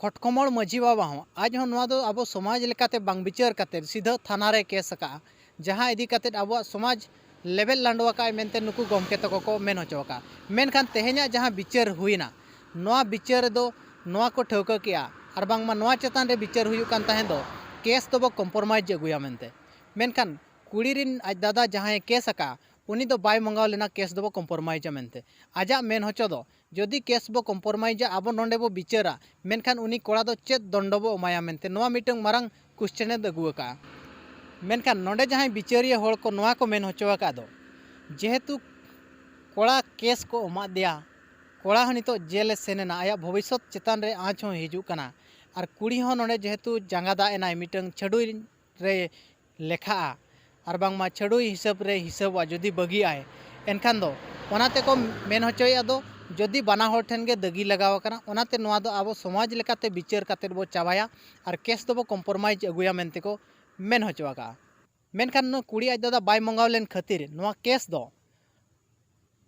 ᱠᱷᱚᱴᱠᱚᱢᱚᱲ ᱢᱟᱹᱡᱷᱤ ᱵᱟᱵᱟ ᱦᱚᱸ ᱟᱡ ᱦᱚᱸ ᱱᱚᱣᱟ ᱫᱚ ᱟᱵᱚ ᱥᱚᱢᱟᱡᱽ ᱞᱮᱠᱟᱛᱮ ᱵᱟᱝ ᱵᱤᱪᱟᱹᱨ ᱠᱟᱛᱮᱫ ᱥᱤᱫᱷᱟᱹ ᱛᱷᱟᱱᱟ ᱨᱮ ᱠᱮᱥ ᱟᱠᱟᱫᱼᱟ, ᱡᱟᱦᱟᱸ ᱤᱫᱤ ᱠᱟᱛᱮᱫ ᱟᱵᱚᱣᱟᱜ ᱥᱚᱢᱟᱡᱽ ᱞᱮᱵᱮᱫ ᱞᱟᱸᱰᱚ ᱟᱠᱟᱫᱼᱟᱭ ᱢᱮᱱᱛᱮ ᱱᱩᱠᱩ ᱜᱚᱢᱠᱮ ᱛᱟᱠᱚ ᱠᱚ ᱢᱮᱱ ᱦᱚᱪᱚ ᱟᱠᱟᱫᱼᱟ᱾ ᱢᱮᱱᱠᱷᱟᱱ ᱛᱮᱦᱮᱧᱟᱜ ᱡᱟᱦᱟᱸ ᱵᱤᱪᱟᱹᱨ ᱦᱩᱭᱱᱟ, ᱱᱚᱣᱟ ᱵᱤᱪᱟᱹᱨ ᱨᱮᱫᱚ ᱱᱚᱣᱟ ᱠᱚ ᱴᱷᱟᱹᱣᱠᱟᱹ ᱠᱮᱜᱼᱟ, ᱟᱨ ᱵᱟᱝᱢᱟ ᱱᱚᱣᱟ ᱪᱮᱛᱟᱱ ᱨᱮ ᱵᱤᱪᱟᱹᱨ ᱦᱩᱭᱩᱜ ᱠᱟᱱ ᱛᱟᱦᱮᱸ ᱫᱚ ᱠᱮᱥ ᱫᱚᱵᱚ ᱠᱚᱢᱯᱨᱚᱢᱟᱭᱤᱡᱽ ᱟᱹᱜᱩᱭᱟ ᱢᱮᱱᱛᱮ᱾ ᱢᱮᱱᱠᱷᱟᱱ ᱠᱩᱲᱤ ᱨᱤᱱ ᱟᱡ ᱫᱟᱫᱟ ᱡᱟᱦᱟᱸᱭ ᱠᱮᱥ ᱟᱠᱟᱫᱼᱟ, ᱩᱱᱤ ᱫᱚ ᱵᱟᱭ ᱢᱟᱸᱜᱟᱣ ᱞᱮᱱᱟ ᱠᱮᱥ ᱫᱚᱵᱚ ᱠᱚᱢᱯᱨᱚᱢᱟᱭᱤᱡᱟ ᱢᱮᱱᱛᱮ᱾ ᱟᱡᱟᱜ ᱢᱮᱱ ᱦᱚᱪᱚ ᱫᱚ, ᱡᱩᱫᱤ ᱠᱮᱥ ᱵᱚ ᱠᱚᱢᱯᱨᱚᱢᱟᱭᱤᱡᱟ, ᱟᱵᱚ ᱱᱚᱰᱮ ᱵᱚ ᱵᱤᱪᱟᱹᱨᱟ, ᱢᱮᱱᱠᱷᱟᱱ ᱩᱱᱤ ᱠᱚᱲᱟ ᱫᱚ ᱪᱮᱫ ᱫᱚᱱᱰᱚ ᱵᱚ ᱮᱢᱟᱭᱟ ᱢᱮᱱᱛᱮ ᱱᱚᱣᱟ ᱢᱤᱫᱴᱟᱝ ᱢᱟᱨᱟᱝ ᱠᱩᱥᱪᱮᱱᱮ ᱟᱹᱜᱩ ᱟᱠᱟᱫᱼᱟ᱾ ᱢᱮᱱᱠᱷᱟᱱ ᱱᱚᱰᱮ ᱡᱟᱦᱟᱸᱭ ᱵᱤᱪᱟᱹᱨᱤᱭᱟᱹ ᱦᱚᱲ ᱠᱚ ᱱᱚᱣᱟ ᱠᱚ ᱢᱮᱱ ᱦᱚᱪᱚ ᱟᱠᱟᱫ ᱫᱚ, ᱡᱮᱦᱮᱛᱩ ᱠᱚᱲᱟ ᱠᱮᱥ ᱠᱚ ᱮᱢᱟᱫᱮᱭᱟ, ᱠᱚᱲᱟ ᱦᱚᱸ ᱱᱤᱛᱚᱜ ᱡᱮᱞ ᱮ ᱥᱮᱱ ᱮᱱᱟ, ᱟᱭᱟᱜ ᱵᱷᱚᱵᱤᱥᱥᱚᱛ ᱪᱮᱛᱟᱱ ᱨᱮ ᱟᱸᱪ ᱦᱚᱸ ᱦᱤᱡᱩᱜ ᱠᱟᱱᱟ, ᱟᱨ ᱠᱩᱲᱤ ᱦᱚᱸ ᱱᱚᱰᱮ ᱡᱮᱦᱮᱛᱩ ᱡᱟᱸᱜᱟ ᱫᱟᱜ ᱮᱱᱟᱭ, ᱢᱤᱫᱴᱟᱝ ᱪᱷᱟᱹᱰᱩᱭ ᱨᱮ ᱞᱮᱠᱷᱟᱜᱼᱟ, ᱟᱨ ᱵᱟᱝᱢᱟ ᱪᱷᱟᱹᱰᱩᱭ ᱦᱤᱥᱟᱹᱵ ᱨᱮ ᱦᱤᱥᱟᱹᱵᱚᱜᱼᱟ ᱡᱩᱫᱤ ᱵᱟᱹᱜᱤᱭᱟᱜᱼᱟᱭ, ᱮᱱᱠᱷᱟᱱ ᱫᱚ ᱚᱱᱟ ᱛᱮᱠᱚ ᱢᱮᱱ ᱦᱚᱪᱚᱭᱮᱫᱼᱟ ᱫᱚ, ᱡᱩᱫᱤ ᱵᱟᱱᱟ ᱦᱚᱲ ᱴᱷᱮᱱ ᱜᱮ ᱫᱟᱹᱜᱤ ᱞᱟᱜᱟᱣ ᱟᱠᱟᱱᱟ, ᱚᱱᱟᱛᱮ ᱱᱚᱣᱟ ᱫᱚ ᱟᱵᱚ ᱥᱚᱢᱟᱡᱽ ᱞᱮᱠᱟᱛᱮ ᱵᱤᱪᱟᱹᱨ ᱠᱟᱛᱮᱫ ᱵᱚ ᱪᱟᱵᱟᱭᱟ ᱟᱨ ᱠᱮᱥ ᱫᱚᱵᱚ ᱠᱚᱢᱯᱨᱚᱢᱟᱭᱤᱡᱽ ᱟᱹᱜᱩᱭᱟ ᱢᱮᱱᱛᱮ ᱠᱚ ᱢᱮᱱ ᱦᱚᱪᱚ ᱟᱠᱟᱫᱼᱟ᱾ ᱢᱮᱱᱠᱷᱟᱱ ᱱᱩᱭ ᱠᱩᱲᱤ ᱟᱡ ᱫᱟᱫᱟ ᱵᱟᱭ ᱢᱟᱸᱜᱟᱣ ᱞᱮᱱ ᱠᱷᱟᱹᱛᱤᱨ ᱱᱚᱣᱟ ᱠᱮᱥ ᱫᱚ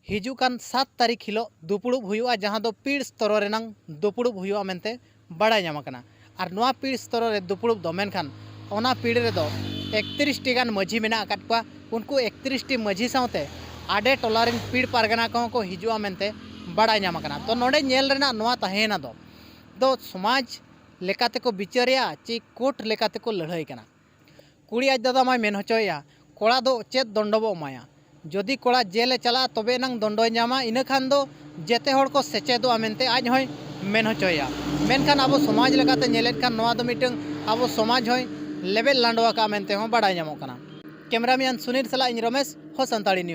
ᱦᱤᱡᱩᱜ ᱠᱟᱱ ᱥᱟᱛ ᱛᱟᱹᱨᱤᱠᱷ ᱦᱤᱞᱳᱜ ᱫᱩᱯᱲᱩᱵ ᱦᱩᱭᱩᱜᱼᱟ, ᱡᱟᱦᱟᱸ ᱫᱚ ᱯᱤᱲ ᱥᱛᱚᱨᱚ ᱨᱮᱱᱟᱝ ᱫᱩᱯᱲᱩᱵ ᱦᱩᱭᱩᱜᱼᱟ ᱢᱮᱱᱛᱮ ᱵᱟᱲᱟᱭ ᱧᱟᱢ ᱟᱠᱟᱱᱟ᱾ ᱟᱨ ᱱᱚᱣᱟ ᱯᱤᱲ ᱥᱛᱚᱨᱚ ᱨᱮ ᱫᱩᱯᱲᱩᱵ ᱫᱚ, ᱢᱮᱱᱠᱷᱟᱱ ᱚᱱᱟ ᱯᱤᱲ ᱨᱮᱫᱚ ᱮᱠᱛᱨᱤᱥ ᱴᱤ ᱜᱟᱱ ᱢᱟᱹᱡᱷᱤ ᱢᱮᱱᱟᱜ ᱟᱠᱟᱫ ᱠᱚᱣᱟ᱾ ᱩᱱᱠᱩ ᱮᱠᱛᱨᱤᱥ ᱴᱤ ᱢᱟᱹᱡᱷᱤ ᱥᱟᱶᱛᱮ ᱟᱰᱮ ᱴᱚᱞᱟ ᱨᱮᱱ ᱯᱤᱲ ᱯᱟᱨᱜᱟᱱᱟ ᱠᱚᱦᱚᱸ ᱠᱚ ᱦᱤᱡᱩᱜᱼᱟ ᱢᱮᱱᱛᱮ ᱵᱟᱲᱟᱭ ᱧᱟᱢ ᱟᱠᱟᱱᱟ᱾ ᱛᱚ ᱱᱚᱰᱮ ᱧᱮᱞ ᱨᱮᱱᱟᱜ ᱱᱚᱣᱟ ᱛᱟᱦᱮᱸᱭᱮᱱᱟ ᱫᱚ, ᱫᱚ ᱥᱚᱢᱟᱡᱽ ᱞᱮᱠᱟ ᱛᱮᱠᱚ ᱵᱤᱪᱟᱹᱨᱮᱭᱟ ᱪᱮ ᱠᱳᱨᱴ ᱞᱮᱠᱟ ᱛᱮᱠᱚ ᱞᱟᱹᱲᱦᱟᱹᱭ ᱠᱟᱱᱟ? ᱠᱩᱲᱤ ᱟᱡ ᱫᱟᱫᱟ ᱢᱟᱭ ᱢᱮᱱ ᱦᱚᱪᱚᱭᱮᱭᱟ, ᱠᱚᱲᱟ ᱫᱚ ᱪᱮᱫ ᱫᱚᱱᱰᱚ ᱵᱚ ᱮᱢᱟᱭᱟ? ᱡᱩᱫᱤ ᱠᱚᱲᱟ ᱡᱮᱞ ᱮ ᱪᱟᱞᱟᱜᱼᱟ, ᱛᱚᱵᱮ ᱮᱱᱟᱝ ᱫᱚᱱᱰᱚᱭ ᱧᱟᱢᱟ, ᱤᱱᱟᱹ ᱠᱷᱟᱱ ᱫᱚ ᱡᱮᱛᱮ ᱦᱚᱲ ᱠᱚ ᱥᱮᱪᱮᱫᱚᱜᱼᱟ ᱢᱮᱱᱛᱮ ᱟᱡ ᱦᱚᱸᱭ ᱢᱮᱱ ᱦᱚᱪᱚᱭᱮᱭᱟ᱾ ᱢᱮᱱᱠᱷᱟᱱ ᱟᱵᱚ ᱥᱚᱢᱟᱡᱽ ᱞᱮᱠᱟᱛᱮ ᱧᱮᱞᱮᱫ ᱠᱷᱟᱱ ᱱᱚᱣᱟ ᱫᱚ ᱢᱤᱫᱴᱟᱝ ᱟᱵᱚ ᱥᱚᱢᱟᱡᱽ ᱦᱚᱸᱭ ᱞᱮᱵᱮᱫ ᱞᱟᱸᱰᱚ ᱟᱠᱟᱫᱼᱟ ᱢᱮᱱᱛᱮ ᱦᱚᱸ ᱵᱟᱲᱟᱭ ᱧᱟᱢᱚᱜ ᱠᱟᱱᱟ᱾ ᱠᱮᱢᱨᱟᱢᱮᱱ ᱥᱩᱱᱤᱞ ᱥᱟᱞᱟᱜ ᱤᱧ ᱨᱚᱢᱮᱥ, ᱦᱚ ᱥᱟᱱᱛᱟᱲᱤ ᱱᱤᱭᱩᱡᱽ᱾